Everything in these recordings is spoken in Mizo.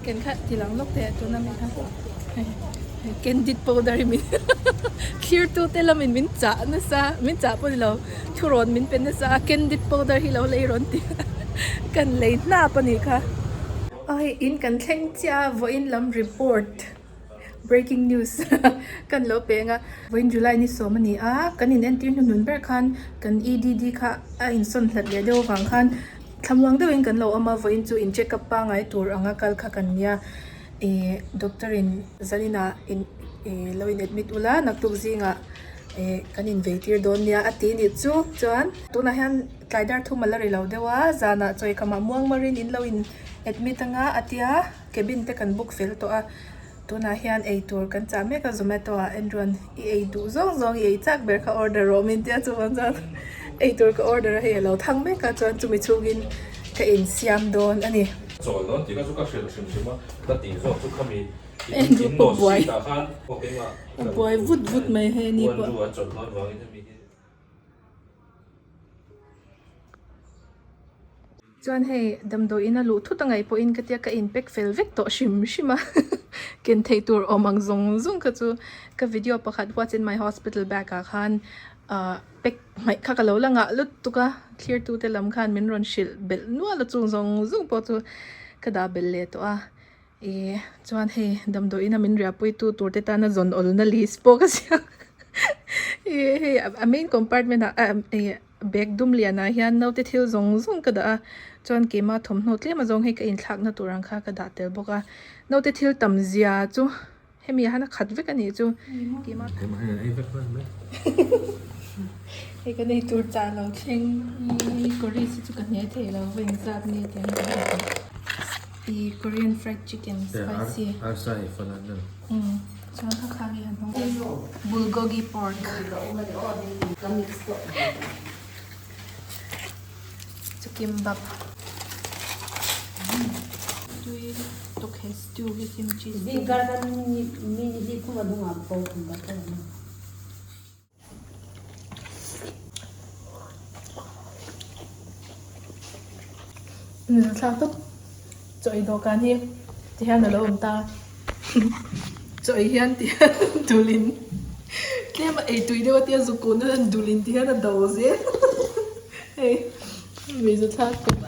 ken kha ti lang lawk teh tuna mi kha hei hei candid powder hi min thlir tu te lamin min chah nasa min chah pawh nilo thurawn min pe nasa a candid powder hi lo lei rawn ti a kan lei hnap a nih kha. Aw hei in kan thleng chiah a vawiin lam report breaking news kan lo peng a vawiin July ni sawm a ni a kan in entir hnuhnun ber khan kan EDD kha a insawn hlat leh deuh avang khan Thlamuang deuhin kan lo awm a, vawiin chu in check up pangai tur anga kal kha kan nia. Ihh doctor in zaninah in ihh lo in admit ula naktuk zingah ihh kan invei tir dawn nia a ti nih chu. Chuan tunah hian tlai dar thum a la ri lo deuh a, zanah chawi khamah muang marin in lo in admit anga a tia cabin te kan book fel tawh a. Tunah hian ei tur kan chah mek a Zomato ah Andrew-a'n i ei duh zawng zawng i ei chak ber kha order rawh min tia chuvang chuan ei tur ka order a hei a lo thang mek a chuan chumi chhungin ka insiam dawn a ni. Chawl dawn tih kha chu ka hrilh hrim hrim a, ka tih zawk chu khami Andrew in pawh nawh buai seat ah khan aw keimah a buai vut vut mai hei ni pawh. Andrew an chawlh dawn vangin hemi hi. Chuan hei damdawi ina luh thut a ngaih pawhin ka tia ka in pack fel vek tawh hrim hrim a ken theih tur awm ang zawng zawng kha chu ka video pakhat what's in my hospital bag ah khan ah pack hmaih kha ka lo la ngah lutuk a thlir tu te lam khan min rawn hrilh belh nual a chung zawng zawng pawh chu ka dah belh leh tawh a ih chuan hei damdawi ina min riahpui tu tur te tana zawn awlna list pawh ka siam ih hei a main compartment ah ah ih. Bag dum lianah hian naute thil zawng zawng ka dah a, chuan keimah thawmhnaw tlem azawng hei ka inthlakna tur ang kha ka dah tel bawk a, naute thil tam zia chu hemi ah hian a khat vek a nih chu keimah hei kan ei tur chah lo thleng i curry hi chu ka hne thei lo va inzat nge tih ang ka hre i Korean fried chicken spicy Chuan kha kha nge han hmang Bulgogi pork Chu kimbap Tui lutuk he stew hi kimchi stew Thlak tawp chaw ei dawhkan hi ti hian a lo awm ta chaw ei hian ti hian dulin tlem a ei tui deuh a tia zuk kun a dulin ti hian a do zel hei meizu thlak tawp.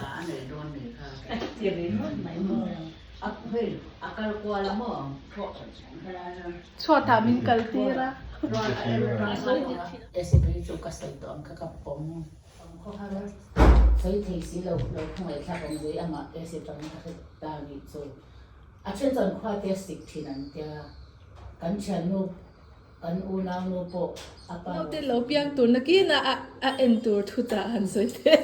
Chhuatah min kal tir a. Naute lo piang tur nakin a a en tur thu chah han sawi teh.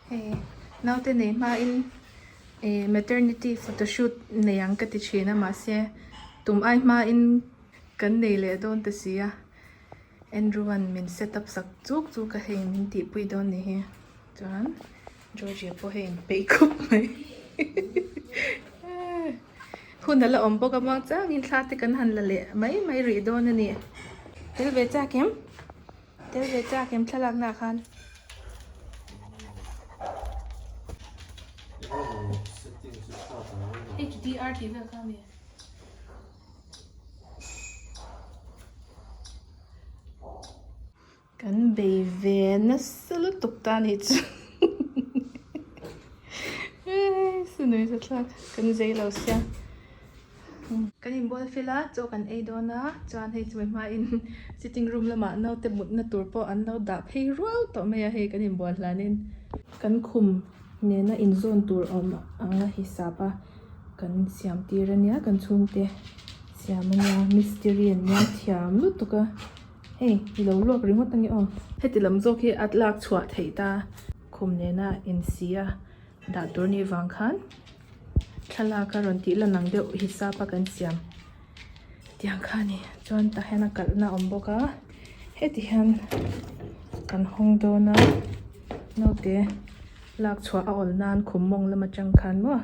Hei naute nei hmain ih maternity photoshoot nei ang ka ti thin a mahse tum ai hmain kan nei leh dawn ta si a Andrew an min set up sak chuk chuk a hei min tihpui dawn ni hi chuan Georgia pawh hei inpeih khawp mai hun a la awm bawk a muangchangin thla te kan han la leh mai mai rih dawn a ni tel ve chak em. Tel ve chak em thlalak nah khan. HDR tih vel kha a ni. Kan bei ve nasa lutuk ta a nih chu. Sunui zathlak kan zei lo sia. Kan inbual fel a, chaw kan ei dawn a, chuan hei chumi hmain sitting room lamah naute mutna tur pawh an lo dah phei rual tawh mai a, hei kan inbual hlanin kan khum nena inzawn tur awm ang a hisap a, kan siam tir a nia, kan chhungte siam a nia, mistiri an nia thiam lutuk a, hei i lo luak ringawt ange aw. Heti lam zawk hi a lak chhuah theih ta, khum nena insi a dah tur nih vang khan. Thlalak a rawn tih lan ang deuh hisap a kan siam tiang kha a ni chuan tah hian a kalhna a awm bawk a. Heti hian kan hawng dawn a naute lak chhuah a awl nan khum mawng lam atang khan maw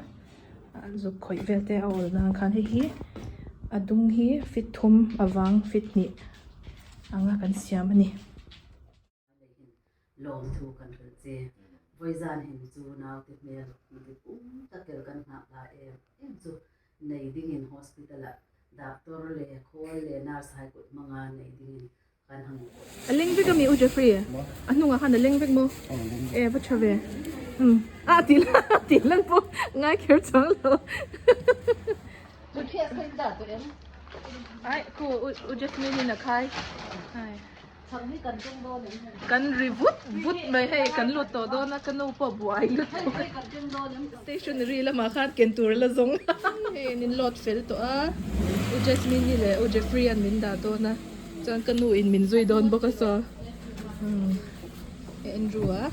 zuk khawih vel te a awl nan khan hei hi a dung hi feet thum avang feet hnih anga kan siam a ni. Lawmthu kan hrilh che. Vawizan hin chu naute hmel hmuti pum takel kan nghah hla em em chu nei dingin hospital ah doctor leh khawl leh nurse hai kut hmanga nei dingin kan han hmu pawh. A leng vek ami u Jeffrey? A hnungah khan a leng vek maw? E va tha ve. Umm a tih tih lan pawh ngai kher chuang lo. Ai khu u Jasmine in a khai. Ai. Kan ri vut vut mai hei kan lut tawh dawn a ka nu pawh buai lutuk stationery lamah khan ken tur a la zawng hei an in load fel tawh a u Jasmine-i leh u Jeffrey-a'n min dah dawn a chuan ka nu in min zui dawn bawk a saw Andrew a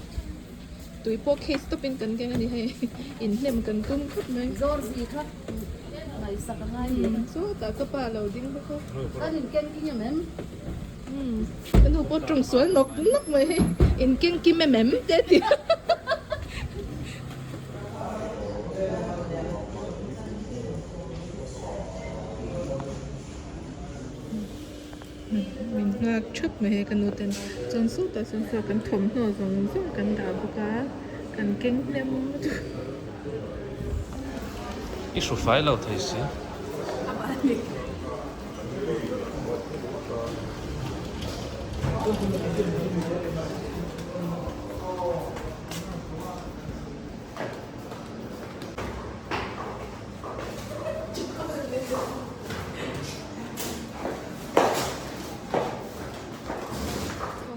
tui pawh case tawp in kan keng a ni hei inhnem kan tum khawp mai sawtah ka pa a lo ding bawk a. Ka nu pawh tawng sual nawk nawk mai hei in keng kim em em te a ti Min nghak thap mai hei ka nu ten chuan sawtah sawn saw kan thawmhnaw zawng zawng kan dah bawk a kan keng hnem lutuk. I hru fai lo thei si.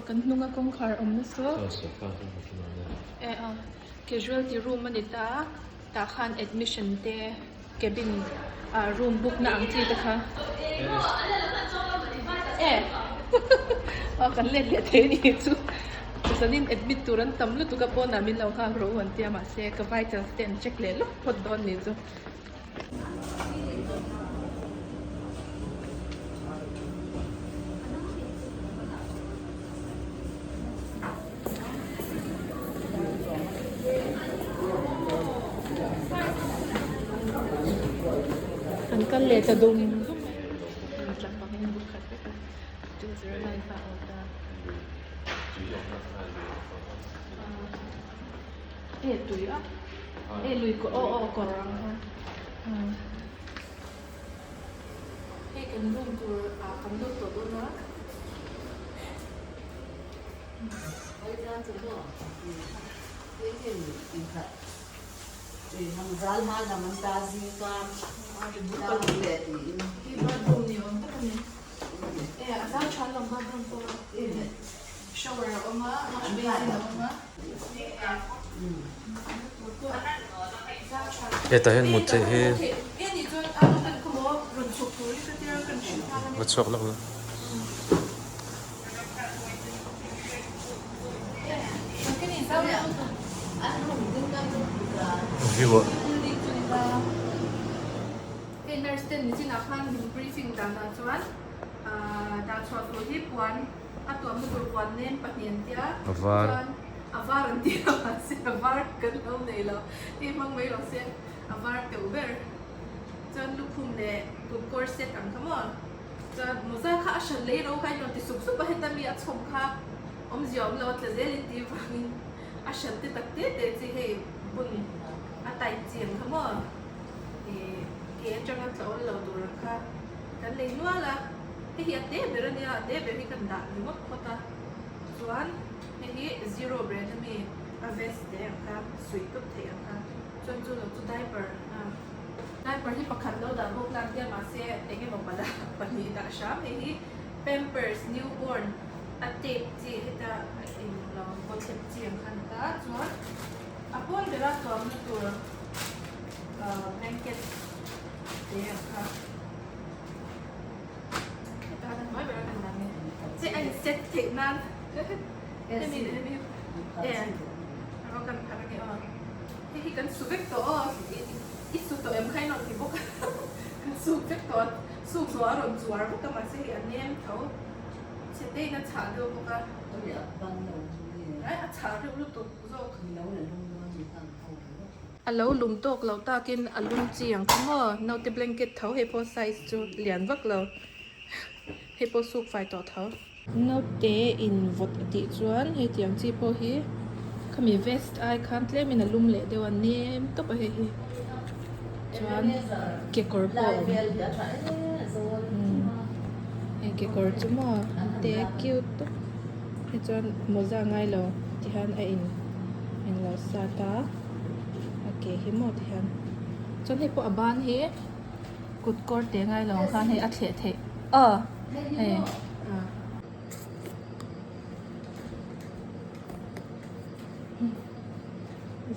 Kan hnunga kawngkhar awm nasa. Casualty room a ni ta. Tah khan admission te cabin ah room book na ang chi te kha e aw kan let leh thei a ni chu zanin admit tur an tam lutuk a pawnah min lo nghak rawh u an tia mahse ka vitals te an check leh lawk phawt dawn ni chu. An kal leh ta dum dum mai. E tui a e lui kawr aw aw kawr ang kha hei kan room tur ah kan lut tawh dawn a. Bathroom ni awm tak a ni e a zau tha hlawm bathroom pawh shower a awm a wash basin a awm a Hetah hian mut theih hi va chhuak lawk la. View ah. Hei nurse ten nichinah khan min briefing danah chuan dah chhuah tur hi puan a tuamna tur puan nem pahnih an tia chuan a var an tia mahse a var kan lo nei lo hei hmang mai lo se a var teuh ber chuan lukhum leh kutkawr set ang kha maw. Chuan mawza kha a hran lei ro kha in rawn ti sup sup a, heta mi a chhawm kha awmzia awm lo a tla zel in tih vangin a hran te tak te te chi hei bun a tight chi ang kha maw ih ke atanga tla awl lo tur ang kha kan lei nual a, hei hi a te ber a nia, a te ber hi kan dah ringawt phawt a, chuan hei hi zero brand ami a vest te ang kha suih tawp theih ang kha chuan chu lo chu diaper a. Diaper hi pakhat lo dah bawk la tia mahse eng emaw pala pahnih dah hram hei hi pampers new born a tape chi heta in lo vaw thlep chi ang khan ta chuan a pawn bera tuamna tur blanket te ang kha heta khan a hnuai bera kan dah nge che a in set theih nan hemi leh hemi e a rawng kan pharh ange aw. Hei hi kan su vek tawh aw, i su tawh em kha in rawn ti bawk a, kan suk vek tawh a, suk zawh a rawn chuar vek a mahse hei a nem tho. Chhe in a chhah deuh bawk a. A chhah reuh lutuk zawk. A lo lum tawk loh takin a lum chi ang kha maw naute blanket tho hei pawh size chu lian vak lo hei pawh suk fai tawh tho. Naute in vawt a tih chuan hei tiang chi pawh hi khami vest ai khan tlem in a lum leh deuh a nem tawp a hei hi chuan kekawr pawh a awm hei kekawr chu maw te cute tawp hei chuan mawza ngai lo ti hian a in englo sat a a ke hi maw ti hian chuan hei pawh a ban hi kut kawr te ngai lo ang khan hei a thleh theih aw hei ah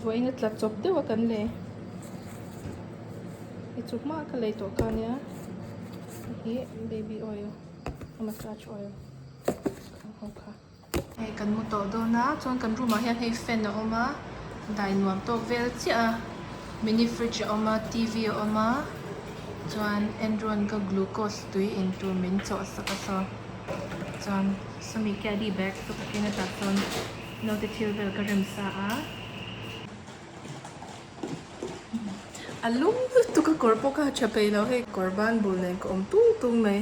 vawiin a tla chawp deuh a kan lei hei chu hma ka lei tawh kha ania hei hi baby oil a massage oil ang ho kha. Hei kan mu tawh dawn a chuan kan room ah hian hei fan a awm a dai nuam tawk vel chiah a mini fridge a awm a t v a awm a chuan Andrew-a'n ka glucose tui in tur min chawh sak a saw chuan sawmi caddy bag chu ka keng atah chuan naute thil vel ka rem sa a a lum lutuk a kawr pawh kha a tha peih lo hei kawr ban bul nen ka awm tung tung mai.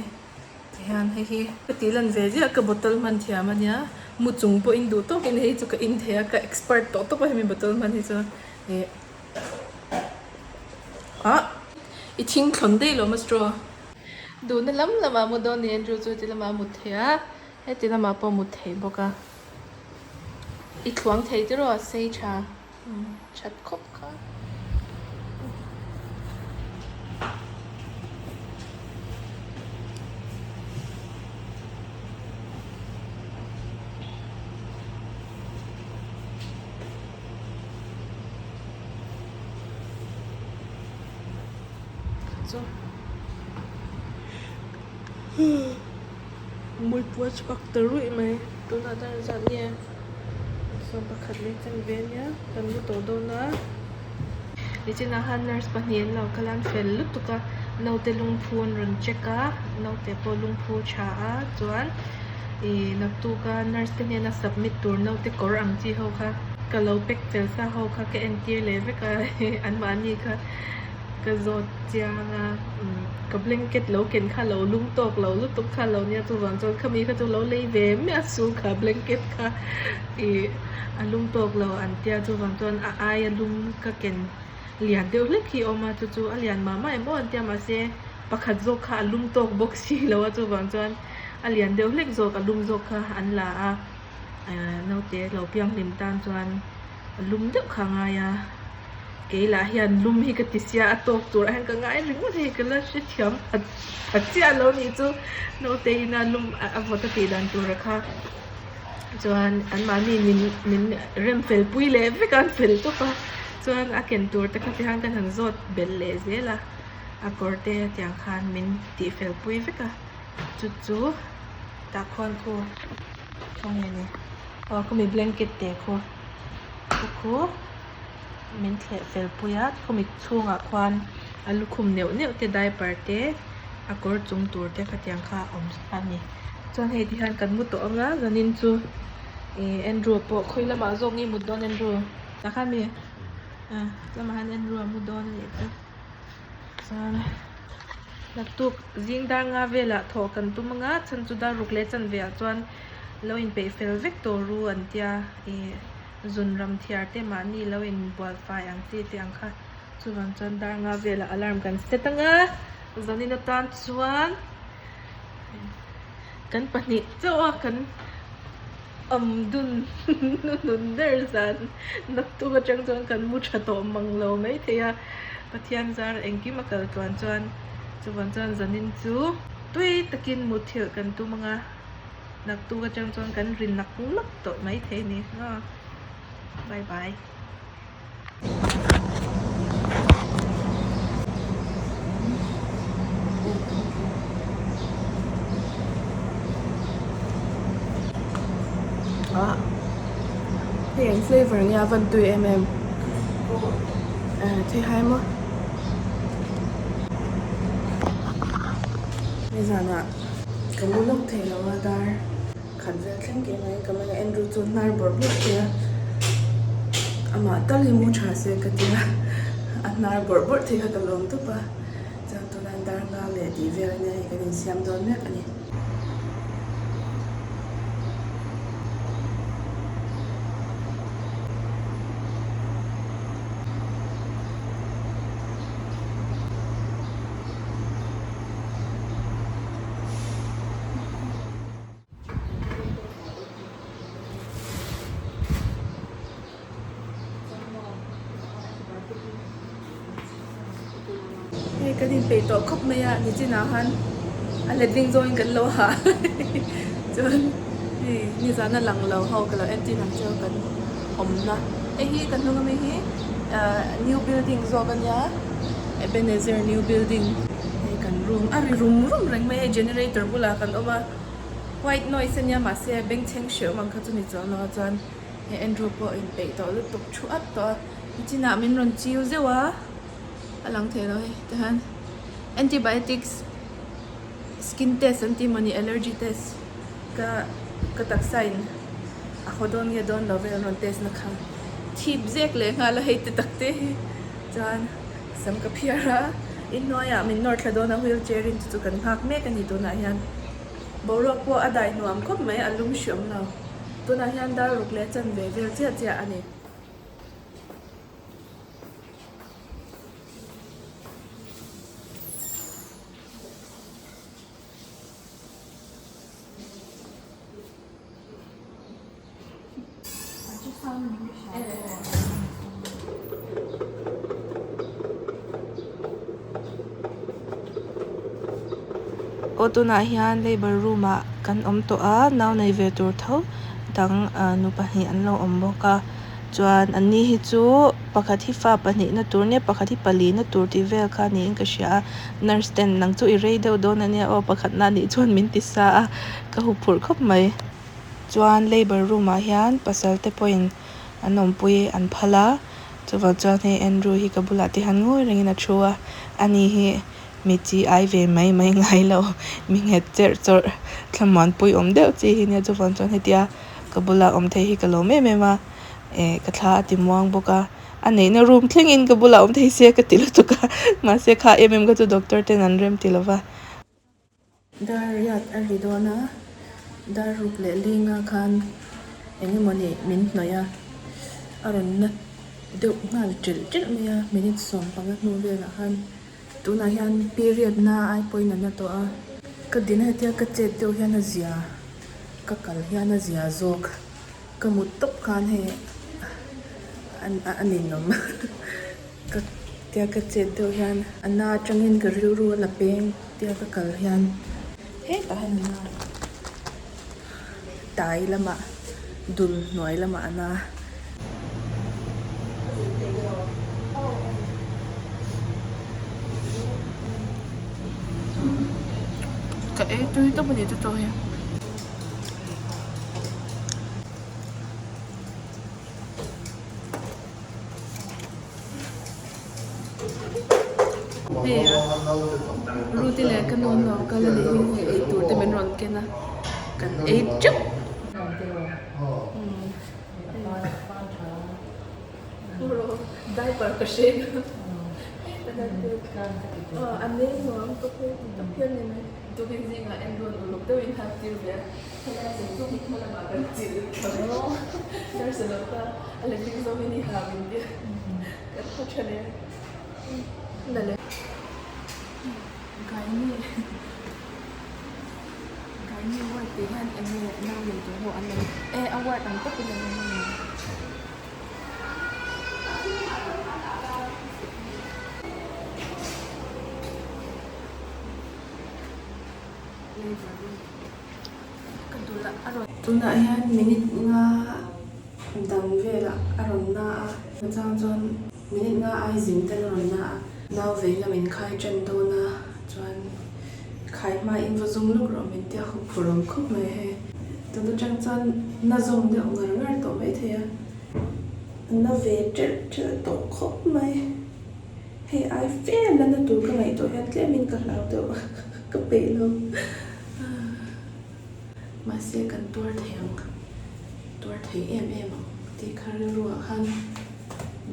Tihian hei hi ka tih lan ve ziah ka bottle hman thiam a nia mu chung pawhin duh tawkin hei chu ka in thei a ka expert tawh tawp a hemi bottle hman hi chu ih ah i thing thlawn daih lo maw straw duhna lam lamah mu dawn ni Andrew chu ti lamah a mut thei a heti lamah pawh a mut thei bawk a i thluang thei tiraw sei tha. That khawp kha. Chu mawipua chhuak ta ruih mai tunah chuan zat nge. Sawm pakhat leh chanve ania kan mu tawh dawn a nichinah khan nurse pahnih an lo kal a an fel lutuk a naute lungphu an rawn check a naute pawh lungphu tha a chuan ih naktuk a nurse te hnena submit tur naute kawr ang chi ho kha ka lo pack fel sa ho kha ka entir leh vek a anmahni kha. Ka zawt chiang a, ka blanket lo ken kha lo lum tawk lo lutuk kha lo nia chuvang chuan khami kha chu lo lei ve miah su kha blanket kha ih a lum tawk lo an tia chuvang chuan a aia lum ka ken lian deuh hlek hi a awm a chu chu a lian mah mah em aw an tia mahse pakhat zawk kha a lum tawk bawk si lo a chuvang chuan a lian deuh hlek zawk a lum zawk kha an la a naute lo pianghlim tan chuan a lum deuh kha a ngai a. Kei lah hian lum hi ka ti sia a tawk tur ah hian ka ngai ringawt hei ka la hrethiam phat phat chiah lo nih chu naute ina lum a vawt a tih dan tur a kha chuan anmahni min min rem fel pui leh vek a an fel tawp a chuan a ken tur te kha ti khan kan han zawt belh leh zel a a kawr te tiang khan min tih fel pui vek a chu chu tah khuan khu khawnge ni aw khumi blanket te khu chu khu. Min thleh fel pui a khawmit chhungah khuan a lukhum neuh neuh te diaper te a kawr chung tur te khatiang kha a awm a ni chuan hei ti hian kan mu tawh ang a zanin chu ih Andrew pawh khawi lamah zawk nge mut dawn Andrew tah khan mi ah lamah hian Andrew a mu dawn a nih chu chuan naktuk zing dar nga velah thawh kan tum ang a chhan chu dar ruk leh chanve ah chuan lo inpeih fel vek tawh ru an tia ih. Zun ram thiar te mahni lo in bual fai ang chi te ang kha chuvang chuan dar nga velah alarm kan set anga zanin atan chuan kan pahnih chauh a kan awm dun hnuhnun ber zan naktuk atang chuan kan mu tha tawh mang lo maithei a Pathian zar engkim a kal tluan chuan chuvang chuan zanin chu tui takin muthilh kan tum anga. Naktuk atang chuan kan ri nak nak tawh maithei a ni a bye bye. Ah hei eng flavour nge a van tui em em eh theihai maw nizanah. Ka mu lawk thei lo a dar. pakhat vel thleng keimah in ka meng a Andrew chu hnar bawrh bawrh thei a amah tal hi mu tha se ka ti a a hnar bawrh bawrh thei kha ka lawm tawp a chuan tunah dar nga leh tih vel ania hei kan insiam dawn mek a ni. Hei kan inpeih tawh khawp mai a nichinah khan a letling zawngin kan lo ha chuan hei nizan a lang lo ho ka lo entir ang chu kan awmna hei hi kan hnung ami hi ahh new building zawk ania Ebenezer new building hei kan room a ri rum rum reng mai a hei generator bulah kan awm a white noise ania mahse bengchheng hreh awm ang kha chu ni chuang lo a chuan hei Andrew pawh a inpeih tawh lutuk thu at tawh a nichinah min rawn chiu zeuh a a lang thei lo hei tihian antibiotics skin test an tih mawni allergy test ka ka taksa in a haw dawn nge dawn lo vel an rawn test na kha thip zek leh nghal a hei ti tak te hi chuan sam ka phiar a inhnuaiah min nawr thla dawn a wheelchair in chu chu kan nghak mek a ni tunah hian boruak pawh a dai nuam khawp mai a lum hriawm lo tunah hian dar ruk leh chanve vel chiah chiah a ni. Aw tunah hian labour room ah kan awm tawh a nau nei ve tur tho dang nu pahnih an lo awm bawk a. Chuan an ni hi chu pakhat hi fa pahnih na tur nia pakhat hi pali na tur tih vel kha niin ka hria a nurse ten nang chu i rei deuh dawn ania aw pakhat na nih chuan min ti sa a ka huphurh khawp mai. Chuan labour room ah hian pasal te pawhin an awmpui an phal a chuvang chuan hei Andrew hi ka bulah te hian ngawi rengin a thu a ani hi mi chi ai ve mai mai ngai lo mi nghet cherh chawrh thlamuanpui awm deuh chi hi nia chuvang chuan hetia. Ka bula awm thei hi ka lawm em em a, eh ka thla a ti muang bawk a, a neihna room thlengin ka bula awm thei sia ka ti lutuk a, mahse kha em em kha chu doctor ten an rem ti lo va. Dar riat a ri dawn a, dar ruk leh linga khan eng emawni min hnawih a, a rawn na deuh nghal ṭelh ṭelh mai a, minute 15 hnu velah khan tunah hian period na ai pawhin a na tawh a, ka din hetia ka chet deuh hian a zia. Ka kal hian a zia zawk ka mut tawp khan hei a ninawm ka tia ka chet deuh hian a na atangin ka rilru a la peng tia ka kal hian hetah hian a na tai lamah dul hnuai lamah a na. Ka ei tui tawp a ni chu chaw hi. Hei a Ruth-i leh ka nu an lo kal a nih hi hei ei tur te min rawn ken a kan ei teuh. Diaper ka hreng a a nei nuam ka phei tak hian ni mai tukin zingah en rawn uluk deuhin han tir ve a helai chung chu hma lamah kan chil nurse a lo kal a letling zawngin i ha min tia kan thaw tha leh a le Gaini. Keini ward tih hian eng nge nau nei tur ho an lo e a ward ang tawpin an awm a ni. Tunah hian minute nga dang velah a rawn na a, chang chuan minute nga ai zin ten a rawn na a, nau vei lamin khai ṭan dawn a chuan. Khai hma in va zum lawk rawh min tia hup phur awm khawp mai hei. Tun atang chuan na zawm deuh ngar ngar tawh mai thei a. Na ve ṭelh ṭelh tawh khawp mai. Hei ai fe la na tur ka ngaih tawh hian tlem in ka hlau deuh ka peih lo. Mahse kan tuar thei ang, tuar thei em em ang tih kha rilru ah khan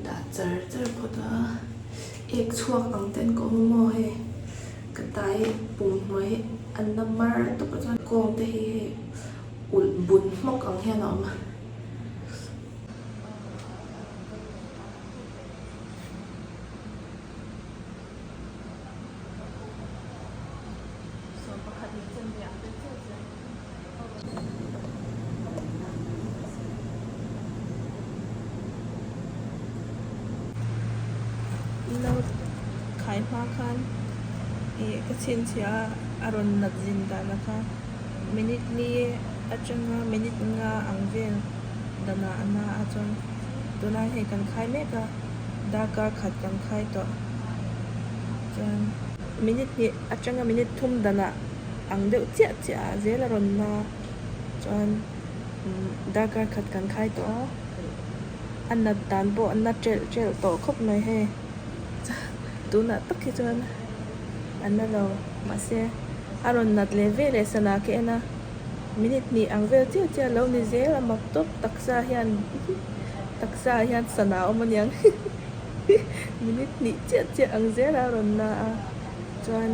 dah char char phawt a, ek chhuak ang ten ka awm a maw hei ka tai pum hnuai an na mar tawp a chuan kawng te hi hei ulh bun hmawk ang hian a awm a. Lo khai hma khan ih ka chhinchhiah a a rawn nat zin dan a kha minute li atanga minute nga ang vel danah a na a chuan tunah hei kan khai mek a darkar khat kan khai tawh chuan minute hnih atanga minute thum danah ang deuh chiah chiah ah zel a rawn na chuan darkar khat kan khai tawh a a nat dan pawh a na telh telh tawh khawp mai hei tunah tak hi chuan a na lo mahse a rawn nat leh ve leh sana ka en a minute hnih ang vel chiah chiah alo ni zel a mak tawp taksa hian taksa ah hian sana a awm aniang minute hnih chiah chiah ang zel a rawn na a chuan.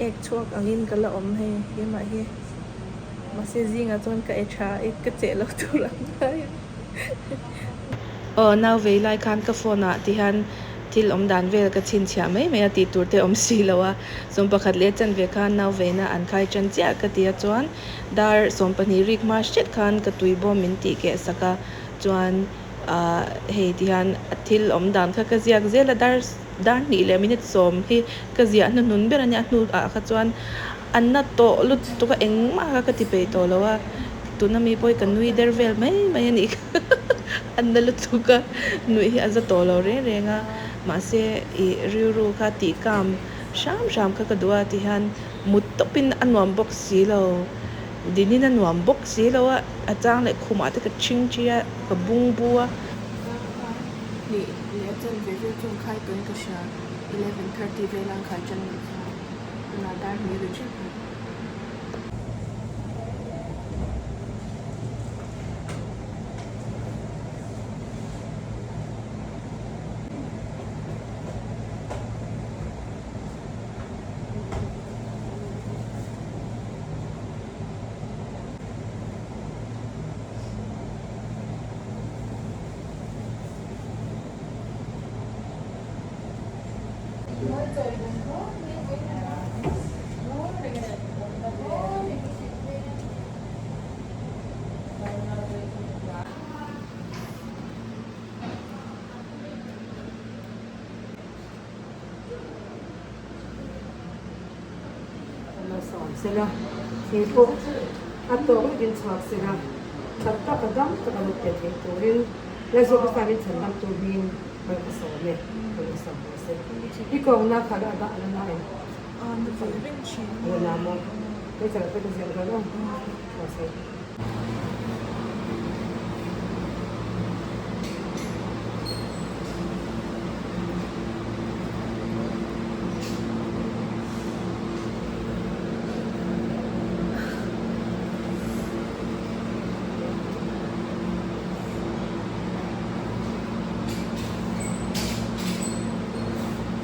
Ek chhuak angin ka la awm hei keimah hi mahse zingah chuan ka e tha e ka cheh lo tur ang ngai a. Aw nau vei lai khan ka phone ah ti hian thil awm dan vel ka chhinchhiah mai mai a tih tur te awm si lo a 11 leh chanve khan nau veina an khai tan chiah ka ti a chuan dar 12 rik hma hret khan ka tui bawm min tih keh sak a chuan ah hei ti hian thil awm dan kha ka ziak zel a dar Dar hnih leh minute 10 hi ka ziah hnuhnun ber a nia, a hnu ah kha chuan an na tawh lutuk a, engmah kha ka ti peih tawh lo a, tuna mi pawh hi ka nui der vel mai mai a nih kha, an na lutuk a, nuih hi a za tawh lo reng reng a, mahse ih rilru kha tih kam hram hram kha ka duh a tihian mut tawpin a nuam bawk si lo, dinin a nuam bawk si lo a, a chang leh khumah te ka chhing thi a, ka bung bu a. Hnih leh a chanve vel chuan khai tawhin ka hria, 11:30 vela an khai tan nih kha, tunah dar hnih ri ṭep a. Sela thli pawh a tawk vekin chhuak sela that taka dam taka lut pe thei turin Lalzawk a famin chhan dam tur hmingin hmai ka sawm e, ka lo sam rawh se. I kawngna kha la a dah la na em? A la na maw? Hei chal pek a ziak dawn aw. Rawh se.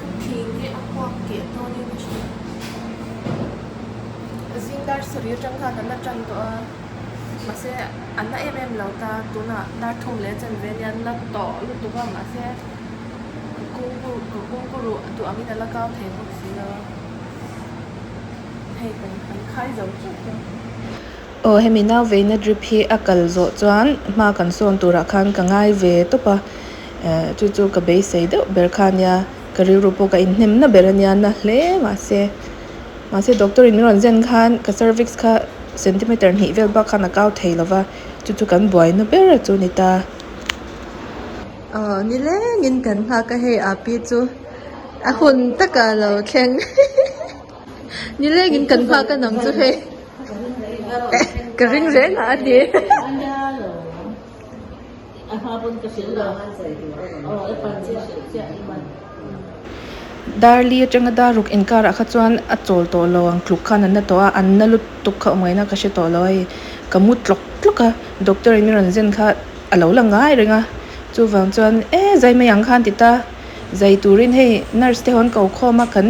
Ka thing hi a puak keh dawnin a hria. Zing dar sarih atang khan an la tan tawh a, mahse an la em em lo ta, tunah dar thum leh chanve ania an la tawh lutuk a, mahse ka kungku ka kungkuruh duh angin a la kau thei bawk si lo a, hei kan an khai zo teuh teuh. Aw hemi nau veina drip hi a kal zawh chuan hma kan sawn turah khan ka ngai ve tawp a, eh chu chu ka beisei deuh ber kha ania ka rilru pawh ka inhnemna ber ania na hle mahse mahse doctor in min rawn zen khan ka cervix kha centimeter hnih vel bak khan a kau thei lova chu chu kan buaina ber chu a ni ta. Aw nilengin kan nghak a hei api chu a hun takah a lo thleng nilengin kan nghak a nang chu hei. Ka ring reng a a ti. Darli atanga daruk inkarah kha chuan a chawl tawh lo ang tluk khan an na tawh a, an na lutuk kha awm ngaihna ka hre tawh lo a hei ka mu tlawk tlawk a doctor in min rawn zen kha a lo la ngai reng a chuvang chuan e zai mai ang khan ti ta zai turin hei nurse te ho an ko khawm a kan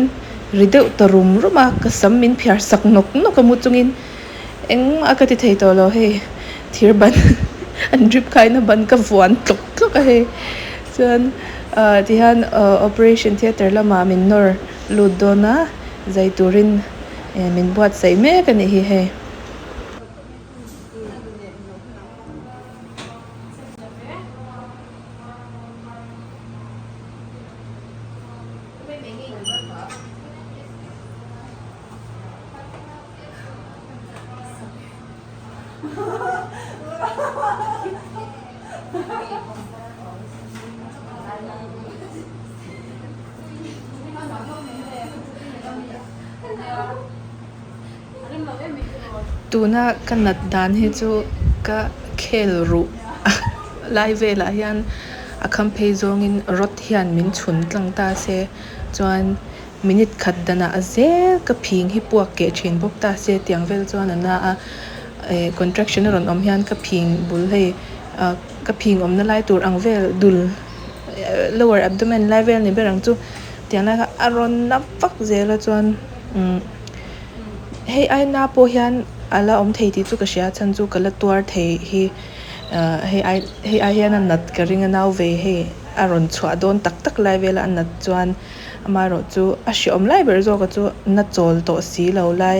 ri deuh ta rum rum a ka sam min phiar sak nawk nawk a mu chungin engmah ka ti thei tawh lo hei thir ban an drip khaina ban ka vuan tlawk tlawk a hei chuan ah tihian ah operation theatre lamah min nawr lut dawn a zai turin eh min buatsaih mek a nih hi hei. Tuna ka nat dan hi chu ka khel ruh lai velah hian a kham phei zawngin rod hian min chhun tlang ta se chuan minute khat danah a zel ka phing hi puak keh thin bawk ta se tiang vel chuan a na a eh contraction a rawn awm hian ka phing bul hei ah ka phing awmna lai tur ang vel dul lower abdomen lai vel ni ber ang chu tiang lai kha a rawn na vak zel a chuan umm hei ai na pawh hian a la awm thei tih chu ka hria chhan chu ka la tuar thei hi ah hei ai hei ai hian a nat ka ring a nau ve hei a rawn chhuah dawn tak tak lai vel a a nat chuan. Amaherawhchu a hreawm lai ber zawka chu na chawl tawh si lo lai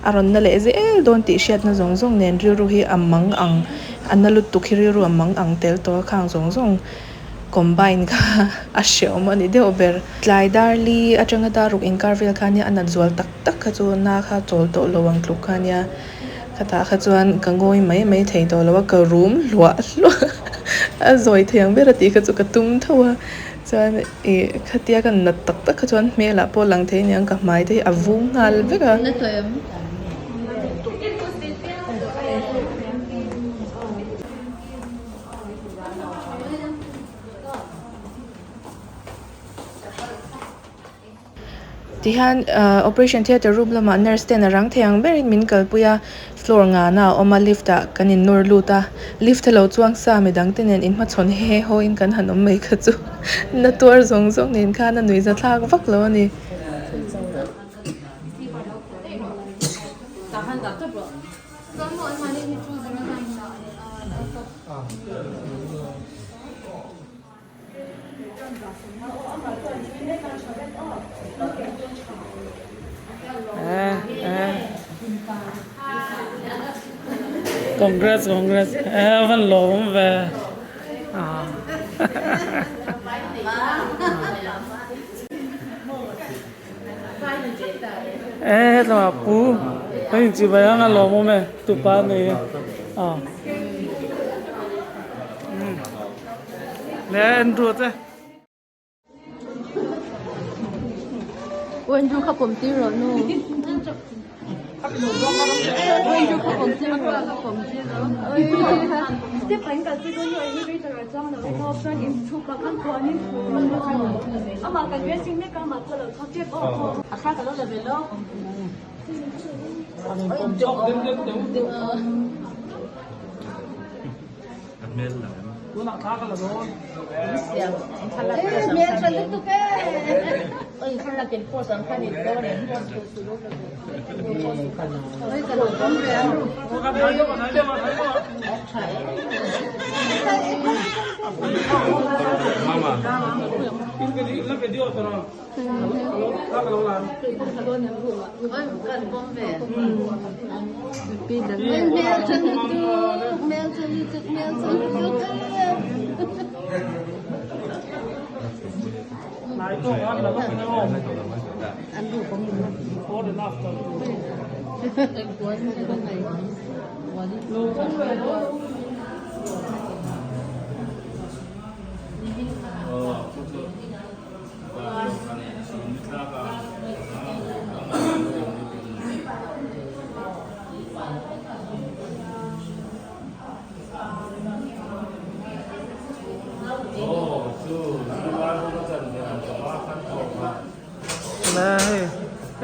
a rawn na leh zel dawn tih hriatna zawng zawng nen rilru hi a mang ang a na lutuk hi rilru a mang ang tel tawh a khang zawng zawng combine kha a hreawm a ni deuh ber. Tlai darli atanga daruk inkar vel kha nia a nat zual tak tak kha chu na kha chawl tawh lo ang tluk kha nia khatah kha chuan ka ngawi mai mai thei tawh lo a ka rum hluah hluah a zawi thei ang ber a tih kha chu ka tum tho a. Chuan ih khatia ka nat tak tak kha chuan hmelah pawh lang thei aniang ka hmai te hi a vung nghal vek a. Tihian operation theatre room lamah nurse ten a rang thei ang berin min kalpui a, floor ngana a awm a lift ah kan in nawr lut a, lift a lo chuang sa midang te nen inhmachhawn he haw in kan han awm mai kha chu na tuar zawng zawng nen khan a nuihza thlak vak lo a ni. Congrats congrats eh van lawm ve eh hetlama pu kan inchivai ang a lawmawm e tupa nei a. Le Andrew te. U Andrew kha pawm tir rawh nu. U Andrew kha pawm tir rawh. Pawm tir rawh. Step an kal pui dawn hi elevator ah chuang lo emaw chuan in chhuk ah khan phuan in phu rawh. Amah kan dressing mek a amah pawh lo chhuak tep aw. A thla ka lo la ve lo.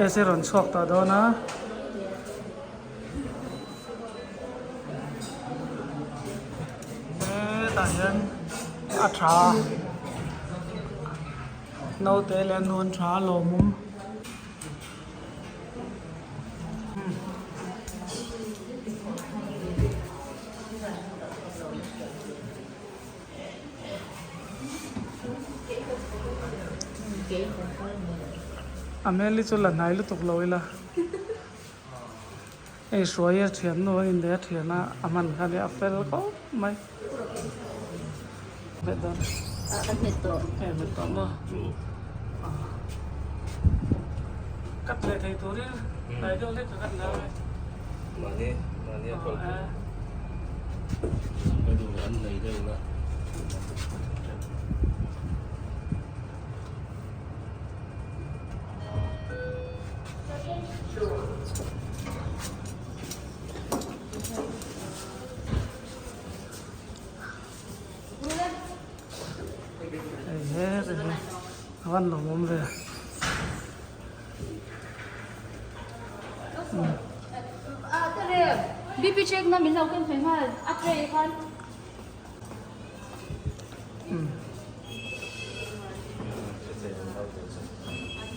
Esi rawn chhuak tawh dawn a. Hetah hian a tha naute leh nu an tha a lawmawm. A hmel hi chu la hnai lutuk lo ila hei hruai a thian nu a inleh a thian a a hman kha nia a fel khawp mai hei tawh maw cut leh thei turin hnai deuh hlek ka cut la a. Mahni mahni a kal pawh ka duh an nei deuh la. Hei he te hi a van lawmawm ve. BP check na min lo ken thei nghal a tray khan.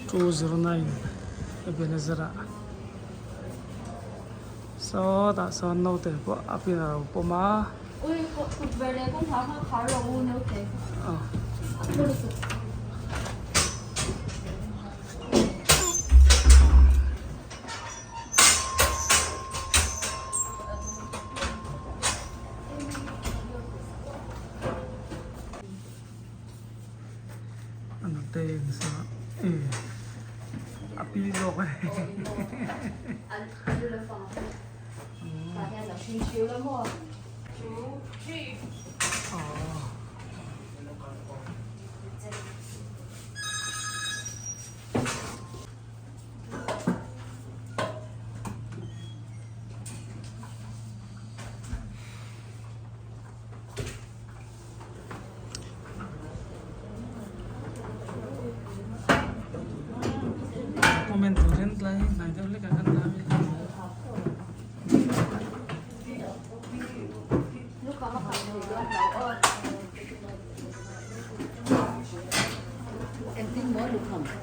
209 Ebenezer ah sawtah sawn naute pawh a pin a lo pawm a. Ui kut ver leh kawngkhar kha khar lo u naute. Anute in sa e a pi zawk e. Comment turin tlai hnai deuh hlek ah khan dah a mi.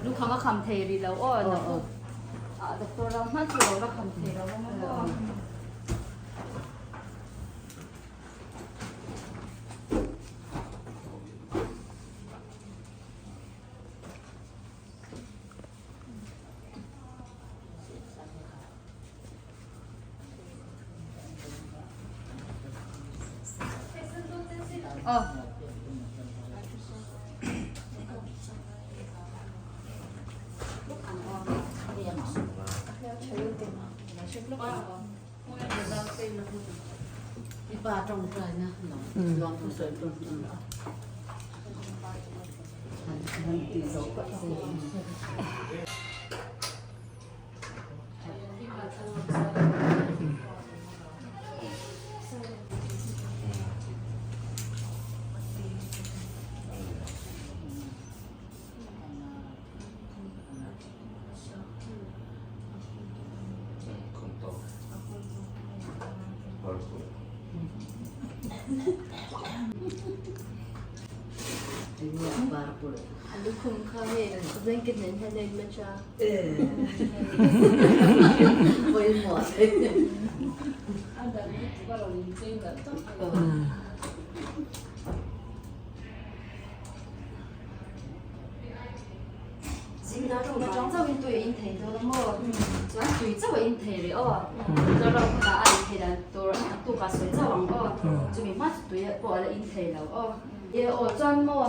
Lukham a kham thei rih lo aw doctor ram hma chu lo la kham thei lo ang aw. Lukhum kha hei blanket nen hian a in match a. Zingah chauhin tui a in thei dawn a maw? Chuan tui chauh a in thei rih aw. Doctor kha a in thei dan tur a tukah sawi chauh ang aw. Chumi hma chu tui pawh a la in thei lo aw. E aw chuan maw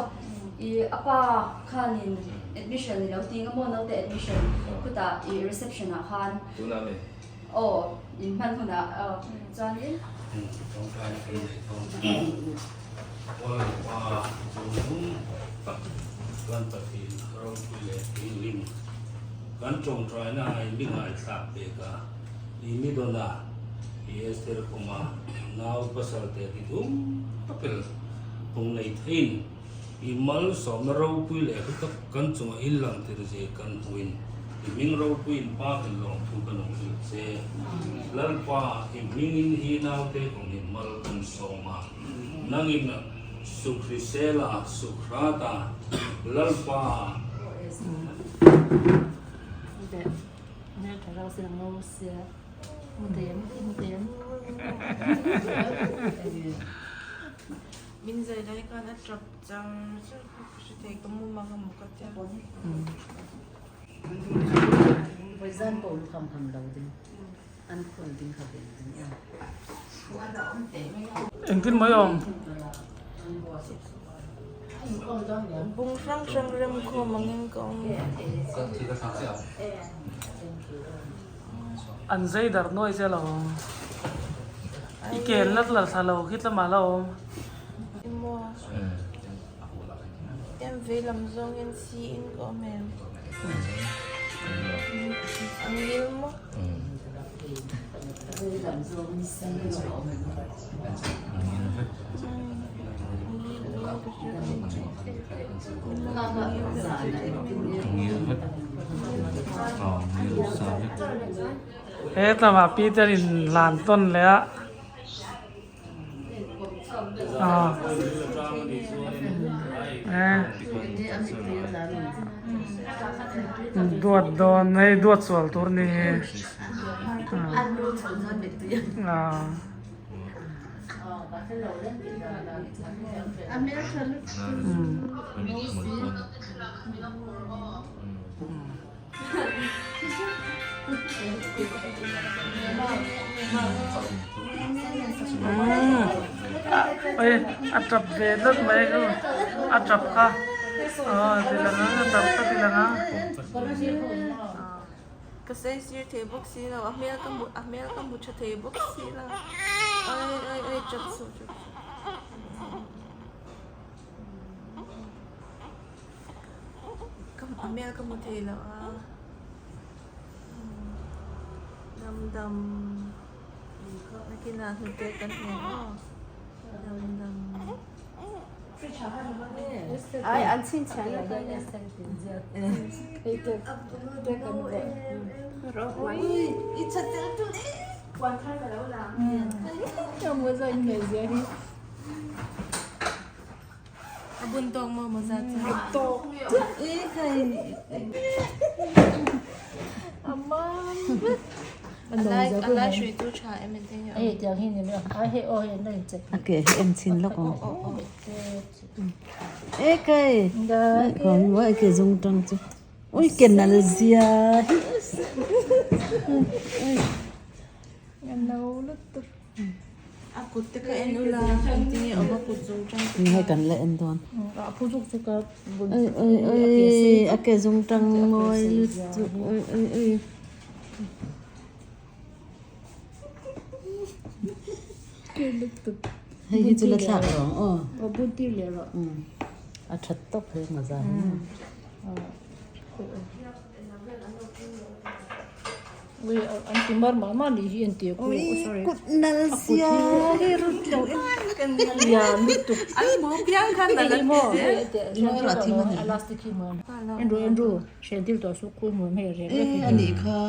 i a pa khanin admission ni lo ti nga maw naute admission khutah i reception ah khan aw in hman hunah aw chuanin. Kan Pathian ropui leh thinghlim kan tawngtaina a in mi ngaithlak pek a, i mi dawn a, i Esther khuma nau pasal te ti thum takel pung nei theiin i malsawmna ropui leh hlu tak kan chunga in lang tir zia kan hmuin. I hming ropuiin Pa kan lawmthu kan awm hrilh che. Lalpa, i hmingin hi naute kawngin mal kan sawm a. Nangin Sukhrisela, Sukhrata, Lalpa. Min zai lai khan a tap chang chang kha ka hre thei ka mum a ka mu ka tia. Poison pawh lukham kham lo ding an khawl ding kha ven ding em. Engtin mai awm? Bung hrang hrang rem khawm angin ka awm. An zai dar nuai che lo. I ken lat la thla lo khi tlama la awm. Emaw. Em vei lam zawngin si in ka awm em. Ang ngil maw? Vei lam zawngin si in ka awm em. He tlama Peter in hlan tawn leh a. Duat dawn hei duat sual tur ni hi. Oi a tap ve deuh mai chu a tap kha aw ti lang a a tap kha ti lang a. Ka saisir thei bawk si lo a hmel ka hmu a hmel ka hmu tha thei bawk si lo ai ai ai tap suh tap suh. Ka a hmel ka hmu thei lo a dam dam nakinah hnute kan hne aw dam dam. A bun tawk maw mawza chu? Tawk A mam vek. A lai a lai hrui chu tha em em thei a. A ke hi en chhin lawk ang. E kai khawi maw e ke zung tang chu ui ke nal zia hi. A no lutuk. A kut te kha en ula engtin nge awm a kut zung tang te Hei kan la en dawn. A phu zuk chu ka bun Oi oi oi a ke zung tang mawi lutuk oi oi oi. Hei hi chu la thlak lo ang aw. Aw bun tir leh rawh. A that tawp hei maza hi. Ui an ti mar mah mah nih hi an ti ku Ui kut nal sia hi rut lo em lian lutuk An hmu piang khan nal an ti zel. Elastic hi maw en ru en ru hrian tir tawh suh khu hmuam hei rek rek E anih kha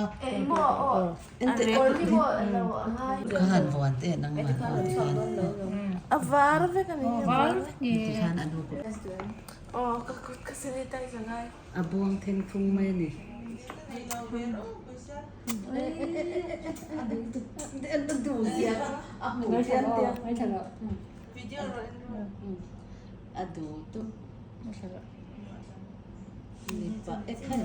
ka han vuan te nangmah aw tikhan A var vek a ni a var vek ti khan a nu kut Aw ka kut ka sanitize a ngai. A buang theng thung mai a ni. A duh tuk. Mipa e kha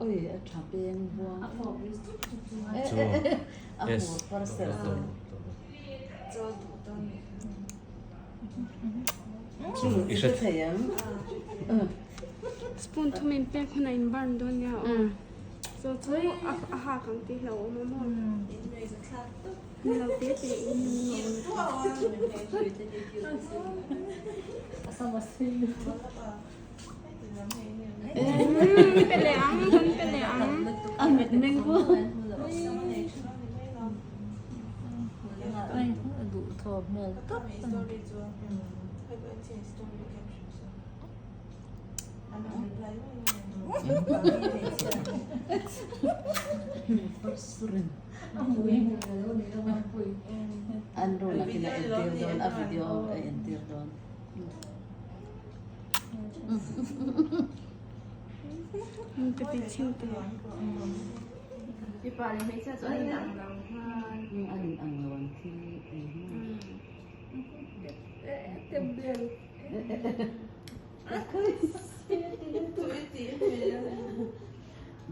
Oi a tha peng buang. A hmu parcel. I hre thei ang. Spoon thum in pek hunah in burn dawn nia aw. Chu chu a hak ang tih hlauhawm a maw. Ni lo te te in Pe leh ang, kan pe leh ang. A mit meng pawh. An run a kina entir dawn a video a entir dawn. Mipa leh hmeichhia chu an inang lo nghal. An inang lo an thi ei hi.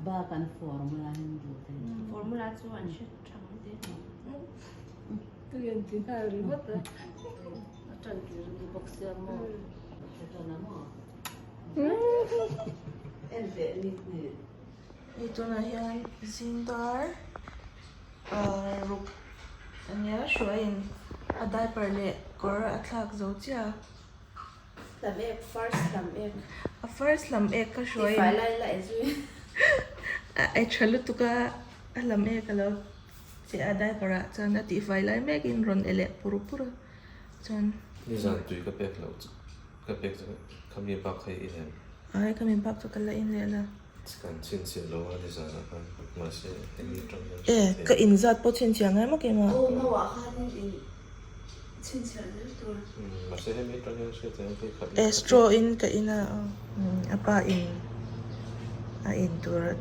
Bak an formula hi an duh thei. Formula chu an hre tha mai te. Tui an ti nghal ringawt a. A tan tir a ni bawk sia maw. A tan a maw. En teh ni hnih. Hei tunah hian zing dar ruk ania hruaiin a diaper leh kawr a thlak zo chiah a. Lam ek first lam ek. A first lam ek ka hruaiin. Tifai lai la e zui. A e tha lutuk a a lam ek a lo che a diaper ah chuan a tihfai lai mekin rawn e leh pur pur a chuan. Nizan tui ka pek loh chu ka pek chu khami bak kha i in em? Ai khami bak chu ka la in leh la. Kan chhinchhiah lo a nizanah khan mahse eng atang hian E ka inzat pawh chhinchhiah ngai maw keimah? Aw no ah khanin in chhinchhiah zel tur. Mahse hemi atang hian hriat theih ang phei khat E straw in ka in a a pa in a in tur a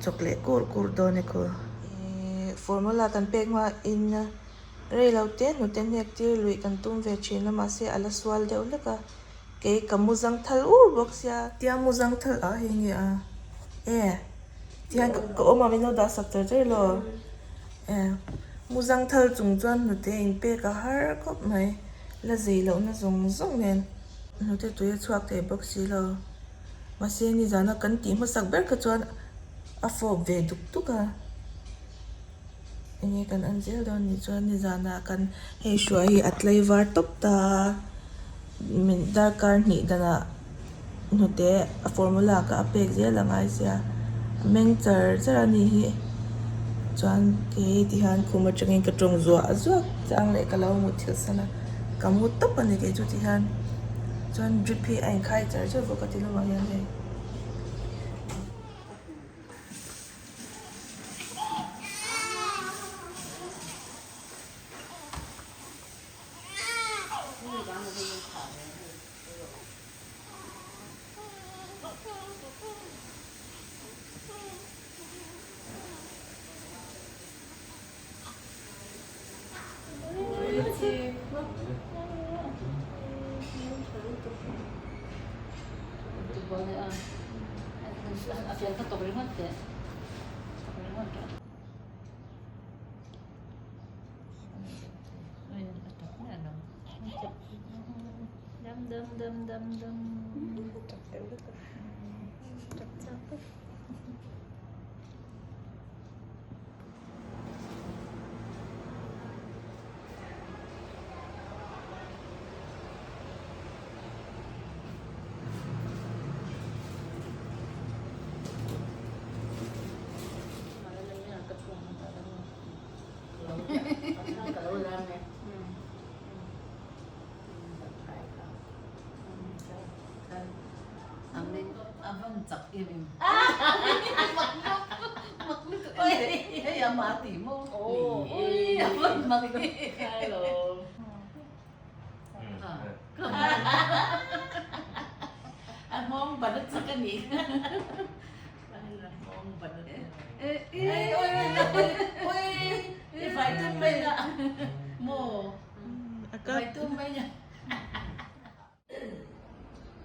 chawk leh kur kur dawn e khaw. E formula kan pek hma in rei lo te hnute hnek tir luih kan tum ve thin a mahse a la sual deuh hlek a. Kei ka mu zang thal ur bawk sia. Tia mu zang thal ah hei nge a e tihian ka awm a min lo dah sak char char ilo e mu zang thal chung chuan hnute in pek a har khawp mai la zei loh na zawng zawng nen hnute tui a chhuak thei bawk si lo mahse nizana kan tih hmasak ber kha chuan a fawp ve duk duk a. Enge kan en zel dawn nih chuan nizanah kan hei hruai hi a tlei var tawp ta a min darkar hnih danah hnute a formula kha a pek zel a ngai sia a meng char char a ni hi chuan kei tihian khum atangin ka tawng zuah zuah chang leh ka lo muthilh san a ka mu tawp a ni kei chu tihian chuan drip hi a inkhai char char bawk a ti lamah hian hei.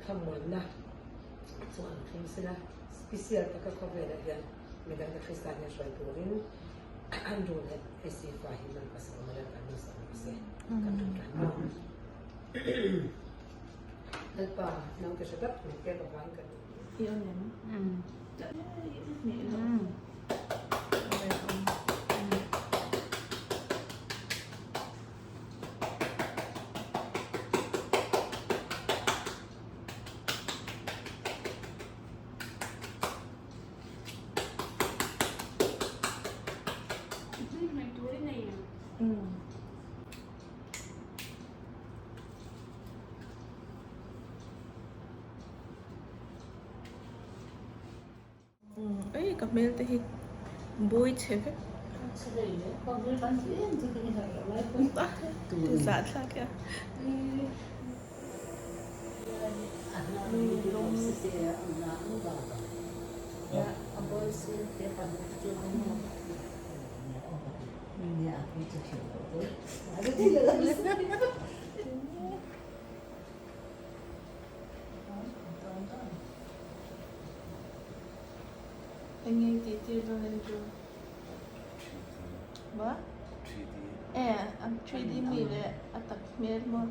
Thlamuanna chu an thleng sela, special taka khawvelah hian midangte Krista hian hruai turin an rul leh AC fa hi man pasal mai a kan hmasa rawh se kan rin ran maw. Lalpa naute hre tak min pek avangin kan ka hmel te hi bui chhe vek. Zahthlak e a. Enge tih tir dawn a ni chu? Maw? E, a 3D mi leh a tak hmel maw?